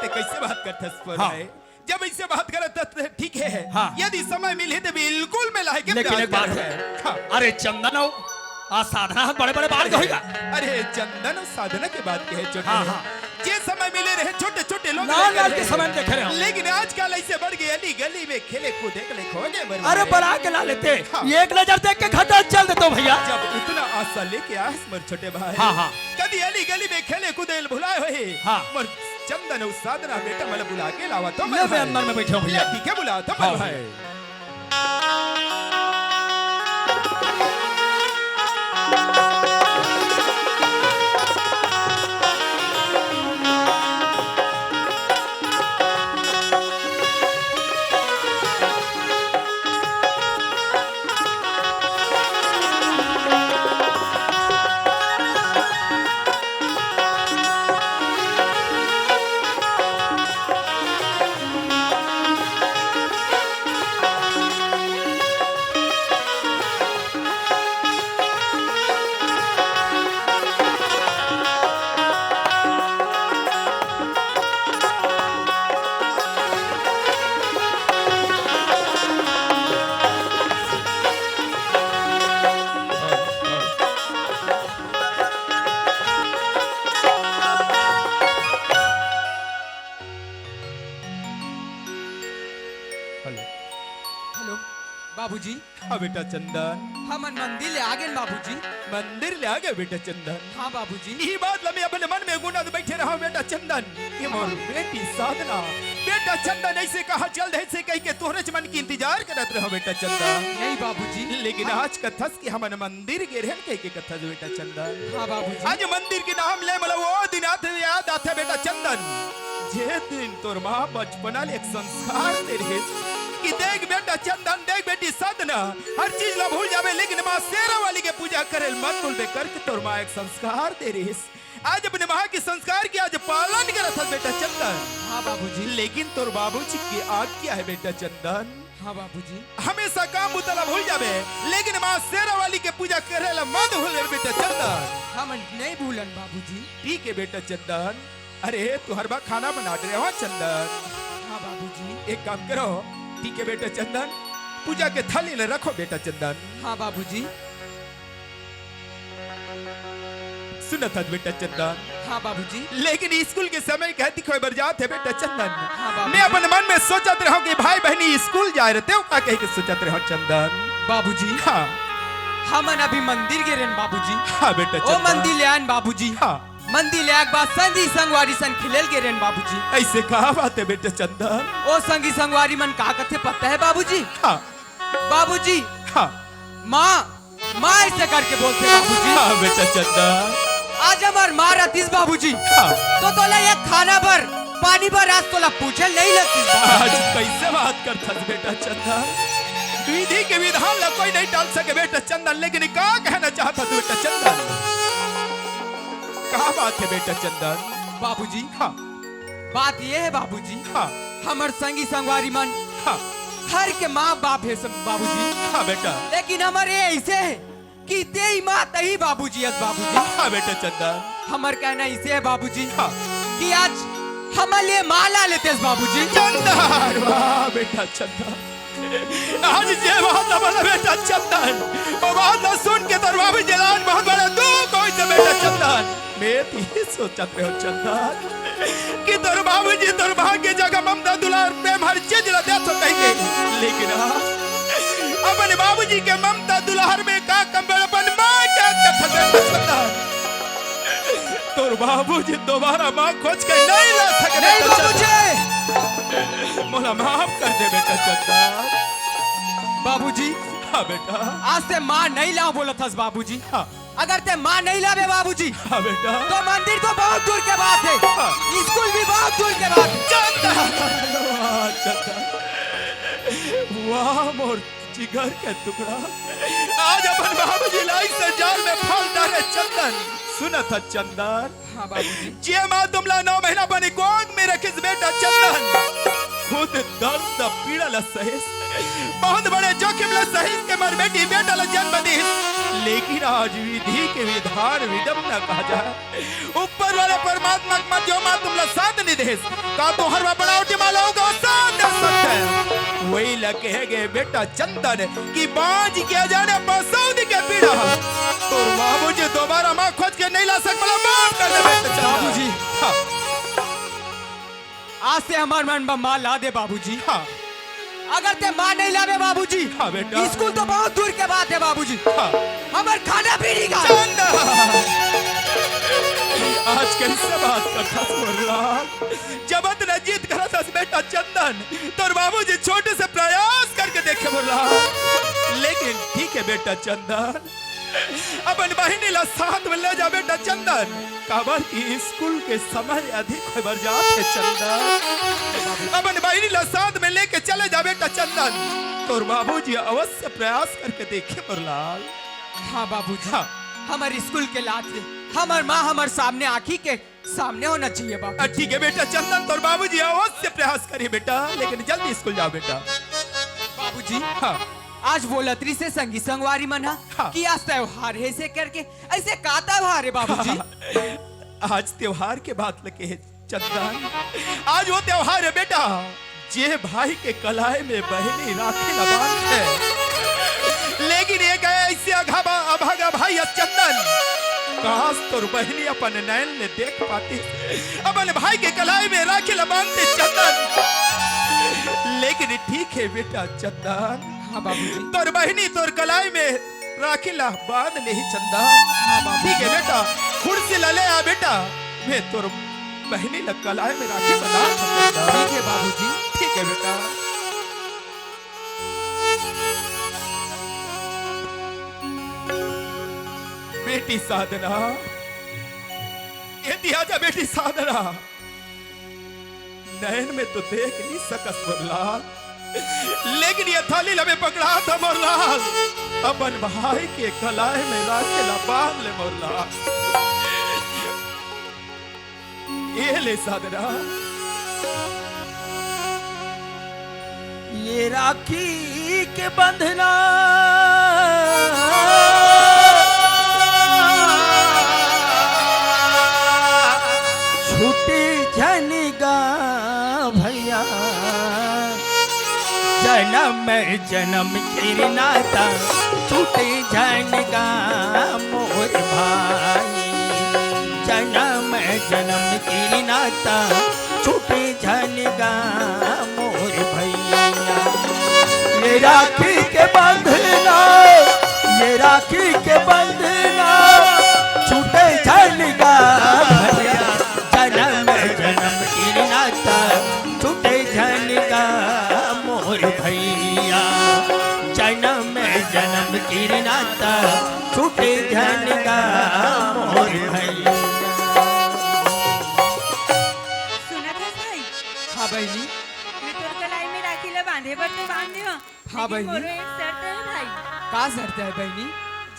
ते कइसे बात करथस मोर हाँ। भाई? जब अइसे बात करत त ठीक हे। हाँ। यदि समय मिलही त बिल्कुल मैं लाए के लेकिन प्रयास एक बात करहूँ। हे। हाँ। अरे चंदन अउ आ साधना ह बड़े-बड़े बात कहिगा। अरे चंदन अउ साधना के बात कहे छोटे। हाँ, हाँ। जे समय मिले रहे छोटे-छोटे लोग लाल-लाल के समय देखे रहे। लेकिन आजकल अइसे बढ़ गे, अली गली में खेले कूदे के लेखो गे मोर भाई। अरे बला के ला लेते। हाँ। एक नजर देख के घटा चल देते भैया। जब उतना आसा लेके आस मोर छोटे भाई। हाँ, हाँ। कदी अली गली में खेले कूदे ल भुलाए होही। हाँ। मोर चंदन अउ साधना बेटा मन ला बुला के लावत हों ले मैं भाई। अंदर में बइठे हों भैया। ले ठीक हे बुलावत हों मैं भाई। हेलो। हेलो, बाबूजी। हाँ बेटा चंदन। हमन मंदिर ले आगेन बाबूजी। मंदिर ले आगे बेटा चंदन। हाँ बाबूजी। इही बात ला मैं अपने मन में गुनत बइठे रहों बेटा चंदन। ये मोर बेटी साधना। बेटा चंदन अइसे कहाँ चल दे हे कहिके तोहरेच मन के इंतजार करत रहों बेटा चंदन। नहीं बाबूजी। लेकिन हाँ। आज कथस कि हमन मंदिर गे रहेन कहिके कथस बेटा चंदन। हाँ बाबूजी। आज मंदिर के नाम ले मोला ओ दिन आथे, याद आथे बेटा चंदन। जे दिन तोर माँ बचपना ले एक संस्कार दे रहिस कि देख बेटा चंदन, देख बेटी साधना, हर चीज ला भूल जाबे, लेकिन माँ शेरा वाली के पूजा करे ल मत भूलबे करके तोर माँ एक संस्कार दे रहिस। आज अपने माँ के संस्कार के आज पालन करत हस बेटा चंदन। हाँ बाबूजी। लेकिन तोर बाबूजी के आज्ञा हे बेटा चंदन। हाँ बाबूजी। हमेशा काम बुता ला भूल जाबे, लेकिन माँ शेरा वाली के पूजा करे ला मत भूलबे बेटा चंदन। हमन नहीं भूलन बाबूजी। ठीक हे बेटा चंदन। अरे, तुंहर बर खाना बनात रहेंव चंदन। हाँ बाबूजी। एक काम करो, ठीक हे बेटा चंदन, पूजा के थाली ला रखो बेटा चंदन। हाँ बाबूजी। सुनत हस बेटा चंदन। हाँ बाबूजी। लेकिन स्कूल के समय कहे दिखोए बर जात हे बेटा चंदन। हाँ बाबूजी। मैं अपन मन में सोचत रहेंव कि भाई बहिनी स्कूल जाए रहिथे, का कहिके सोचत रहेंव चंदन। बाबूजी। हाँ। हमन अभी मंदिर गे रहेन बाबूजी। हाँ बेटा ओ चंदन। मंदिर ले आएन बाबूजी। हाँ। मंदिर ले आए के बाद संगी संगवारी सन खेले ल गे रहेन बाबूजी। अइसे का बात हे बेटा चंदन? ओ संगी संगवारी मन का कथे पता हे बाबूजी? हाँ। बाबूजी। हाँ। माँ, माँ अइसे करके बोलथे बाबूजी। हाँ बेटा चंदन। आज हमर माँ रतिस बाबूजी। हाँ। तो तोला एक खाना बर, पानी बर आज तोला पूछे ल नहीं लगतिस बाबूजी। आज कइसे बात करथस बेटा चंदन? विधि के विधान ला कोई नहीं टाल सके बेटा चंदन, लेकिन का कहना चाहत हस बेटा चंदन? का बात हे बेटा चंदन? बाबूजी। हाँ। बात ये हे बाबूजी। हाँ। हमर संगी संगवारी मन। हाँ। हर के माँ बाप हे सब बाबूजी। हाँ बेटा। लेकिन हमर ये अइसे हे कि तेही माँ तही बाबूजी अस बाबूजी। हाँ बेटा चंदन। हमर कहना अइसे हे बाबूजी। हाँ। कि आज हमर लिए माँ ला लेतेस बाबूजी। चंदन, वाह बेटा चंदन। आज जे बात ला बोले बेटा चंदन, ओ बात ला सुन के तोर बाबूजी ला आज बहुत बड़ा दुख होइस बेटा चंदन। मैं तो ये सोचत रहेंव चंदन कि तोर बाबूजी तोर माँ के जगह ममता दुलार प्रेम हर चीज ला देथे कहिके, लेकिन आज अपन बाबूजी के ममता दुलार में का कम बा अपन माँ के कथा दे चंदन। तोर बाबूजी दोबारा माँ खोज के नहीं ला सके नहीं बेटा बाबूजी। चंदन। मोला माफ कर दे बेटा चंदन। बाबूजी, हाँ बेटा। आज से माँ नहीं लाव बोलत हस बाबूजी। हाँ। अगर ते माँ नहीं लाबे बाबूजी, हाँ बेटा। तो मंदिर तो बहुत दूर के बात है, हाँ। स्कूल भी बहुत दूर के बात है। चंदन, वाह चंदन, वाह मोर जिगर के टुकड़ा। आज अपन बाबूजी ला अइसे जाल में फंस डारे चंदन। सुनत हस चंदन, हाँ बाबूजी। जे माँ तुमला नौ महीना अपनी गोद में रखिस बेटा चंदन, खुद दर्द पीड़ा ला सहिस, बहुत बड़े जोखिम ला सहिस के मोर बेटी बेटा ला जन्म दिस। लेकिन आज विधि के विधान विडम्बना कहा जाए, ऊपर वाले परमात्मा के मत जो माँ तुमला साथ नहीं देस, का तुहर मा बनावटी माँ लोग का साथ दे सकते हैं। वही ला कहे गए बेटा चंदन कि बांझ के जाने पसौद के पीड़ा। तोर बाबूजी दोबारा माँ खोज के नहीं ला सक, मोला माफ कर दे बेटा चंदन। बाबूजी। हाँ। आज से हमार मन में माँ ला दे बाबूजी। हाँ। अगर ते माँ नहीं लाबे बाबूजी, हाँ बेटा। स्कूल तो बहुत दूर के बात है बाबूजी। हाँ। हमार खाना पीने का। चंदन! आज कैसे बात करता मोर लाल? जब अतना जिद करत हस बेटा चंदन, तोर बाबूजी छोटे से प्रयास करके देखे मोर लाल। लेकिन ठीक है बेटा चंदन, अपन बहिनी ला साथ में ले जा बेटा चंदन, काबर कि स्कूल के समय अधिक होय बर जात हे चंदन। अपन बहिनी ला साथ में लेके चले जा बेटा चंदन, तोर बाबूजी अवश्य प्रयास करके देखे मोर लाल। हाँ बाबूजी, हाँ। हमर स्कूल के लात ले हमर माँ हमर सामने आँखी के सामने होना चाहिए बाबू। अ, ठीक है बेटा चंदन, तोर बाबूजी अवश्य प्रयास करी बेटा, लेकिन जल्दी स्कूल जाओ बेटा। बाबूजी, हाँ। आज बोलत रहिसे संगी संगवारी मन हा हाँ। कि आज त्योहार हे, ऐसे करके, ऐसे का त्योहार हे बाबूजी? आज त्योहार के बात लगे हे चंदन, आज वो त्योहार हे बेटा, जे भाई के कलाई में बहिनी राखी ला बांधथे। लेकिन ये गए ऐसे अघाबा-, अभागा भाई अस चंदन। काश तोर बहिनी अपन नैन ले देख पातिस, अपन भाई के कलाई में राखी ला बांधतिस चंदन। लेकिन ठीक हे बेटा चंदन। हाँ बाबूजी। तोर बहिनी तोर कलाई में राखी ला बांध लेही चंदन। हाँ बाबू। ठीक हे बेटा, कुर्सी ला ले आ बेटा, मैं तोर बहिनी ला कलाई में राखी बंधा चंदन। ठीक हे बाबूजी। ठीक हे बेटा। बेटी साधना, ये दिया जा बेटी साधना। नैन में तो देख नहीं सकस मोर लाल, लेकिन ये थाली ला मैं पकड़ात हंव मोर लाल। अपन भाई के कलाई में राखे ला बांध ले मोर लाल। ये ले साधना। ये राखी के बंधना छूटे झन गा भैया, जनम जनम के नाता छूटे झन गा मोर भाई, जनम जनम के नाता छूटे झन गा मोर भैया। ये राखी के बंधना, ये राखी के बंधना छूटे झन गा भैया, जनम जनम के नाता छूटे झन गा मोर भैया, जनम जनम के नाता छूटे झन गा मोर भैया। सुनत हस भाई? हाँ बहिनी। मैं तोर कलाई में राखी ला बांधे बर तो बांध दे हंव। हाँ लेकिन बहिनी। मोरो एक शर्त हे भाई। का शर्त हे बहिनी?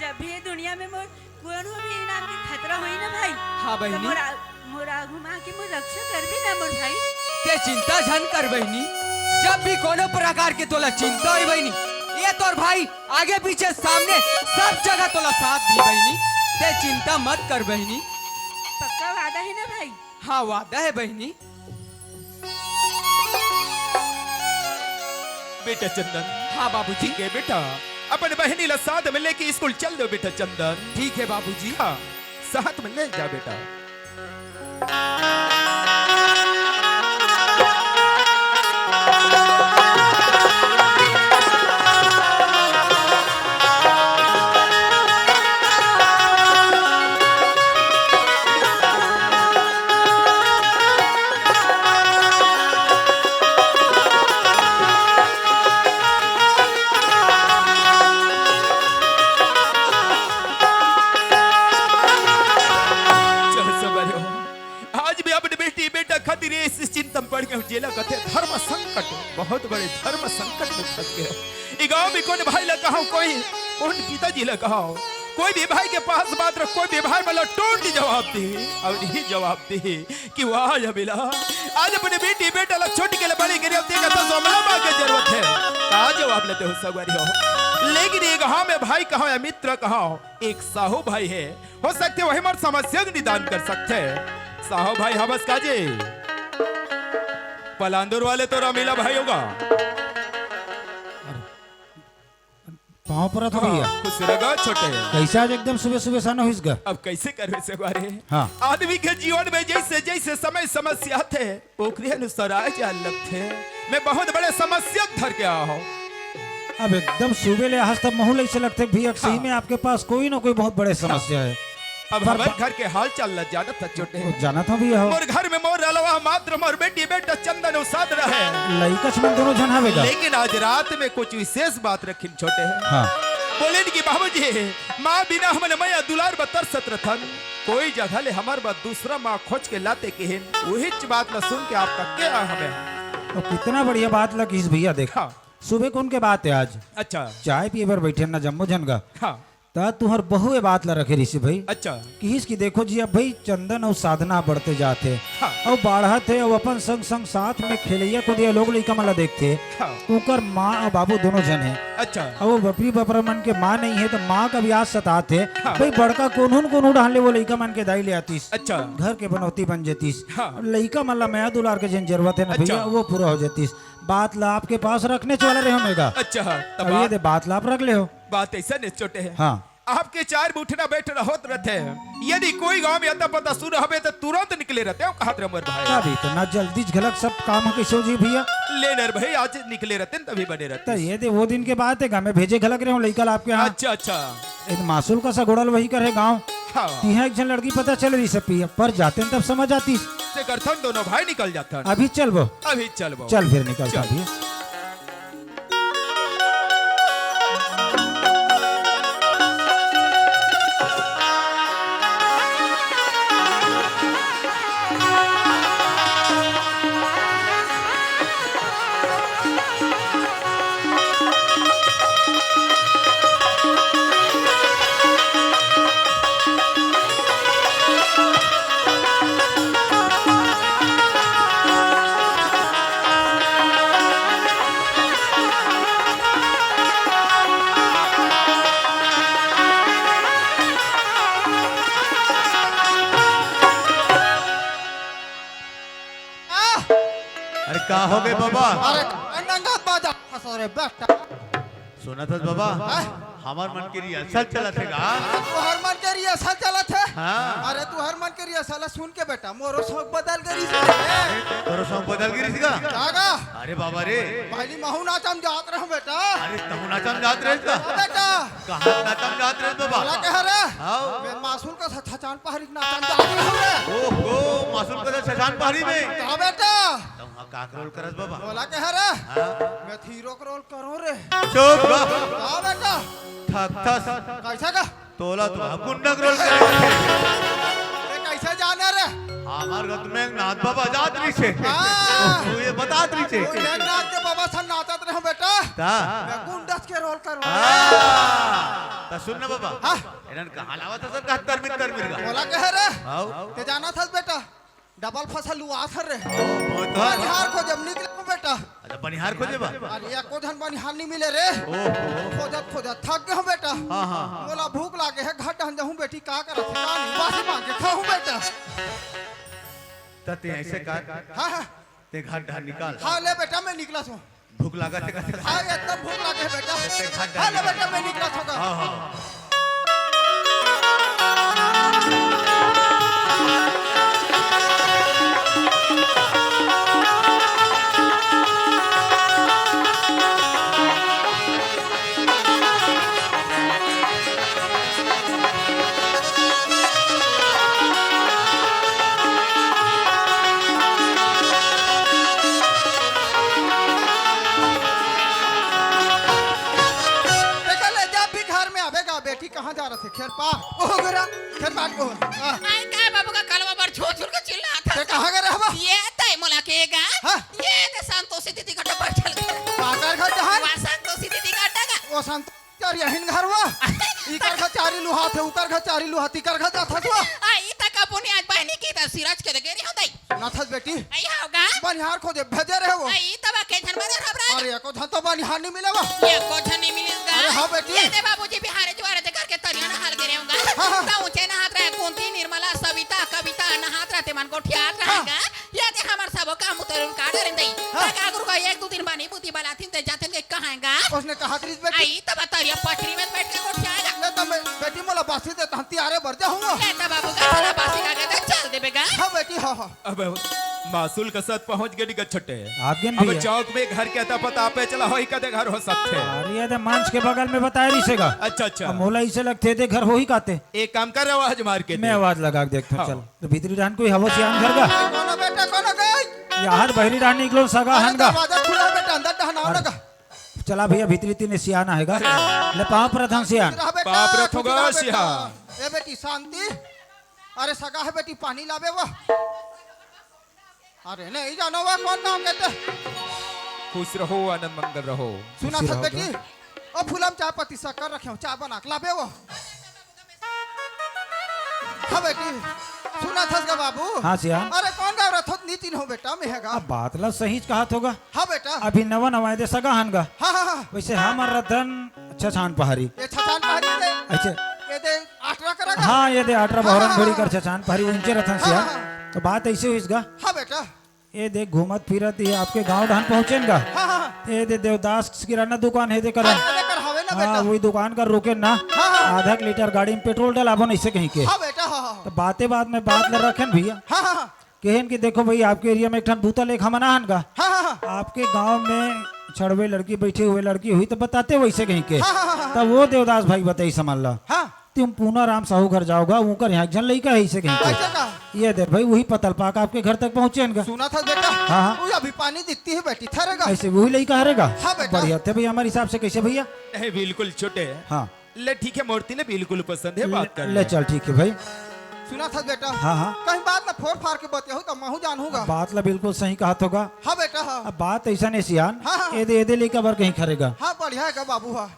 जब भी ये दुनिया में मोर कोनो भी नाम के खतरा होही ना भाई, हाँ बहिनी। तो मोर आ-, मोर आगू में आके मोर रक्षा करबे ना मोर भाई। ते चिंता झन कर बहिनी, जब भी कोनो प्रकार के तोला चिंता होही बहिनी, ये तोर भाई आगे पीछे सामने सब जगह तोला साथ दी बहिनी, ते चिंता मत कर बहिनी। पक्का वादा हे ना भाई? हाँ, वादा हे बहिनी। बेटा चंदन। हाँ बाबूजी। ठीक हे बेटा, अपन बहिनी ला साथ में लेके स्कूल चल दो बेटा चंदन। ठीक हे बाबूजी। हाँ, साथ में ले जा बेटा। बहुत बड़े धर्म संकट में फंस गए। ई गांव में कोन भाई ला कहां, कोई कोन पिताजी ला कहां, कोई भी भाई के पास बात रख, कोई भी भाई वाला टोंट जवाब दे, अउ यही जवाब दे कि वाह या मिला, आज अपने बेटी बेटा ला छोटी के लिए बड़ी करी, अब देखा तो समला मां के जरूरत है, का जवाब लेते हो सगवारी हो। लेकिन ये गांव में भाई कहां या मित्र कहां, एक साहू भाई है, हो सकथे वही मोर समस्या के निदान कर सकथे। साहू भाई हवस का जी? पलांदुर वाले तो रामीला भाई होगा। पाँव परत हो भैया। खुश रह गा छोटे। कैसे आज एकदम सुबह सुबह साना हुइस गा? अब कैसे करबे सगवारी? हाँ। आदमी के जीवन में जैसे जैसे समय समस्या आथे, ओकरे अनुसार आए जाए लगथे। मैं बहुत बड़े समस्या धर के आया हूँ। अब एकदम सुबह ले आज तक महू ल ऐसे लगथे भैया, सही हाँ। में आपके पास कोई ना कोई बहुत बड़े समस्या है। अब पर हमर बा- घर के हाल चाल ला जानत ह छोटे। वो जानत हूँ भैया हो। मोर घर में मोर अलावा मात्र मोर बेटी बेटा चंदन अउ साधना हे। लइका चंदन दोनों झन हवे गा। लेकिन आज रात में कुछ विशेष बात रखिन छोटे हे। हाँ। बोलिन कि बाबूजी, माँ बिना हमन मया दुलार बर तरसत रथन, कोई जगह ले हमर बर दूसरा माँ खोज के लाते किहिन, उहीच बात ला सुन के आप तक के आ हमें। तो कितना बढ़िया बात ला किहिस भैया, देख। हाँ। सुबह कोन के बात है आज? अच्छा। चाय पिए बर बैठे ना जम्मो झन गा। हाँ। त तुहर बहू ए बात ला रखे रहिसे भाई। अच्छा। किहिस कि देखो जी, अब भाई चंदन अउ साधना बढ़ते जात हे। हाँ। अउ बाढ़त हे, अउ अपन संग संग साथ में खेलैया कूदइया लोग लइका मन ला देखथे। हाँ। ओकर माँ अउ बाबू दोनों झन हे। अच्छा। अउ वो बपरी बपरा मन के माँ नहीं हे, त माँ का भी याद सतात हे। हाँ। भाई बड़का कोनो न कोनो डाहन ले वो लइका मन के दाई ले आतिस। अच्छा। घर के बनौती बन जतिस। हाँ। लइका मन ला मया दुलार के जेन जरूरत हे ना अच्छा। भैया, वो पूरा हो जतिस। बात ला आपके पास रखने वाला रहे होमेगा। अच्छा, तब अब ये आप दे बात ला आप रख ले हो। बात ऐसा नहीं छोटे है। हाँ। आपके चार में उठना बैठना होत रहते हैं। यदि कोई गांव में अता पता सुन हवे तो तुरंत निकले रहते हो, कहत रहे मोर भाई। तब इतना जल्दी घलक सब काम के सो जी भैया। ले नर भाई, आज निकले रहते हैं तभी बने रहते तो हैं। ये दे वो दिन के बात है, गाँव में भेजे घलक रहे हो लइका ला आपके यहाँ। अच्छा, अच्छा। एक मासूल का सगोड़ल वही कर है गाँव। हाँ। तिहा एक झन लड़की पता चल रही सब पिया, पर जाते हैं तब समझ आती। से करथन दोनों भाई निकल जाथन। अभी चलबो। अभी चलबो। चल फिर निकल चल। अभी। आह! अरे का हो गए बाबा? अरे नंगा बाजा फंसो रे बेटा। सुनत हस बाबा, हाँ? हमर मन के रिहर्सल चलत हे गा। अरे तुहर मन के रिहर्सल चलत हे? हाँ। अरे तुहर मन के रिहर्सल सुन के बेटा, मोरो शौक बदल गे रिहिस रे। तोरो शौक बदल गे रिहिस गा? का गा? अरे बाबा रे। पहली महू नाचम जात रहूं बेटा। अरे तहू नाचम जात रहे का? हाँ बेटा। कहाँ नाचम जात रहे बाबा? बोला कह रे? हाँ। मैं मासूल का सच्चा चांद पहाड़ी नाचम जात रहूं रे। ओहो, मासूल का सच्चा चांद पहाड़ी में? का बेटा? हाँ, का रोल करस बाबा? बोला के हरे? हाँ? मैं हीरो के रोल करो रे। चुप बा। का बेटा? ठकथस। कैसे का? तोला तो गुंडा के रोल करे। ये कैसे जाने रे? हमार गत में नाथ बाबा जात रहिसे। हाँ। तू ये बतात रहिसे। वो मैं नाथ के बाबा सन नाचत रहे बेटा। ता? मैं गुंडस के रोल करो। हाँ। ता सुन ना बाबा। हाँ। इन्हन कहाँ लावत हस का तरमित तरमित का? बोला के हरे? आओ। ते जाना था बेटा। डबल फसल लुआ सर रे। ओ, बहुत, बहुत। बनिहार खोजब निकले बेटा। अच्छा, बनिहार खोजे बा? अरे, एको झन बनिहार नहीं मिले रे। ओहो। खोजत, खोजत थक गए हूँ बेटा। हाँ, हाँ, हाँ। मोला भूख लागे है, घर टहन जाहूँ बेटी, का करत है, का नहीं, बासी मांग के खाहूँ बेटा। त ते ऐसे कर। हाँ, हाँ। ते घर टहन निकाल। हाँ, ले बेटा, मैं निकला सो। भूख लागत हे का? हाँ, एकदम भूख लागे हे बेटा। ते खा हाँ, ले डाल। बेटा, मैं निकला थोड़ा। हाँ, हाँ। देखा ले, जब भी घर में आवेगा बेटा, कहाँ जा रहे थे? खेत पार। ओह, गे रा, खेत पार को। हाँ। आय का बाबू का कलवा बर छोड़ छोड़ के चिल्लात हे। ते कहाँ गे रहे हवा? ये तय मोला के गा। हाँ। ये ते संतोषी दीदी का डब्बा चल गया। काकर घर जहान? वा संतोषी दीदी का डगा। वो संतोषी यार यहिन घर वा। इकर घर चारी लुहा थे, उकर घर चारी लुहा, तिकर घर जाथा हुआ। आ, ई तक अपनी आज बहनी की त सिराज के दे गेरी होतई। सुना थस बेटी? आई होगा। बनिहार खोजे भेजे रहे वो। आई तब के झन मरे हबरा। अरे, एको झन तो बनिहार नहीं मिले वो। एको झन नहीं मिलिस गा। अरे हाँ बेटी। ये दे बाबूजी बिहारे जुआरे जे करके तरिया नहाल गे रहे होगा। हाँ, हाँ। त ऊंचे नहात रहे कुंती, निर्मला, सविता, कविता नहात रहते मन गोठियात हाँ। रहेगा। ये दे हमर सबो काम उतरुन का डरेन दई। हाँ। त का गुरु का एक दो दिन बानी बुद्धि बलाथिन ते जाथिन के कहांगा। उसने कहा करिस बेटी। आई तब तरिया पटरी में बैठ के गोठियाएगा। ले तो मैं बेटी मोला बासी दे तहन तियारे बर जाऊंगा। ले त बाबू का चला बासी का के चल देबे गा। हाँ बेटी, हाँ, हाँ। अब मासूल का साथ पहुंच गए निकट छट्टे। आप गेन अब भैया। चौक में घर के अता पता पे चला होई कदे घर हो सकते। अरे ये तो मंच के बगल में बताए रही सेगा। अच्छा, अच्छा। अब मोला इसे लगते थे घर हो ही काते। एक काम कर रहा आज मार के मैं दे। आवाज लगा के देखता हूँ, हाँ। चल। तो भीतरी डाहन कोई हवो सियान घर का? कोनो बेटा, कोनो गई? यार बहरी डाहन निकलो सगा अरे हन का। दरवाजा खुला बेटा, अंदर डहनाव अरे। लगा। चला भैया, भीतरी तीन सियान आएगा। ले पाँव परत हन सियान। रह बेटा, पाँव परत खुश होगा रह बेटा। सियान। ए बेटी शांति, अरे सगा है बेटी, पानी लावे वो। अरे नहीं जानो वो कौन नाम लेते। खुश रहो, आनंद मंगल रहो। सुना खुशी था रहो बेटी, बेटा। ओ फूलम चाय पत्ती शक्कर रखे हो, चाय बना के लावे वो। हाँ बेटी, सुना था का बाबू। हाँ सियान। अरे कौन गाँव रथोत नी चिन्हो बेटा, मैं है गा। अब बात ला सही कहा थोगा। हाँ बेटा। अभी नवा नवा एदे सगा हन गा। हाँ, हाँ, हाँ। वैसे हमर रतन छछान पहारी। ये छछान पहारी दे। अच्छा। ये दे आटरा करा गा। हाँ, ये दे आटरा हाँ, बहरन हाँ, बड़ी हाँ। कर छछान पहारी उनके रतन हाँ, सियान। हाँ, हाँ। तो बात ऐसे हुई गा। हाँ बेटा। ये दे घूमत फिरत ये आपके गांव ढान पहुंचेन गा। हाँ, हाँ। ये दे देवदास किराना दुकान है दे करा। हाँ, ये दे कर हवे ना हाँ, बेटा। वही दुकान का रुके ना। हाँ, हाँ। आधा एक लीटर गाड़ी में पेट्रोल डलाबो नहीं से कहीं के। हाँ बेटा, हाँ, हाँ। तो बातें बात में बात ल रखेन भैया। हाँ, हाँ, हाँ। कहेन कि देखो भाई, आपके एरिया में एक ठन बूता लेखा मना हन गा। हाँ, हाँ, हाँ। आपके गांव में छड़वे लड़की, बैठे हुए लड़की हुई तो बताते वैसे कहीं के। हाँ, हाँ, हाँ, हाँ। तब वो देवदास भाई बताई समझ ला। हाँ। तुम पूना राम साहू घर जाओगा, उनकर यहाँ एक झन लइका है इसे कहीं के। अच्छा का? ये दे भाई, वही पतल पाक आपके घर तक पहुँचे हन गा। सुना था बेटा। हाँ, हाँ। वो अभी पानी दिखती है बेटी, ठहरेगा। ऐसे वही लइका हरेगा। हाँ बेटा। बढ़िया थे भैया, हमारे हिसाब से कैसे भैया? नहीं, बिल्कुल छोटे। हाँ। ले ठीक है मूर्ति ने बिल्कुल पसंद है, बात कर ले ले। चल ठीक है भाई। सुना था बेटा। हाँ, हाँ। कहीं बात ना फोर फार के बतियाहू तो महू जानूंगा। बात ला बिल्कुल सही कहा थोगा। हाँ बेटा, हाँ। अब बात ऐसा नहीं सियान। हाँ, हाँ। एदे, एदे लेकर बर कहीं खरेगा। हाँ, बढ़िया है गा बाबू, हाँ।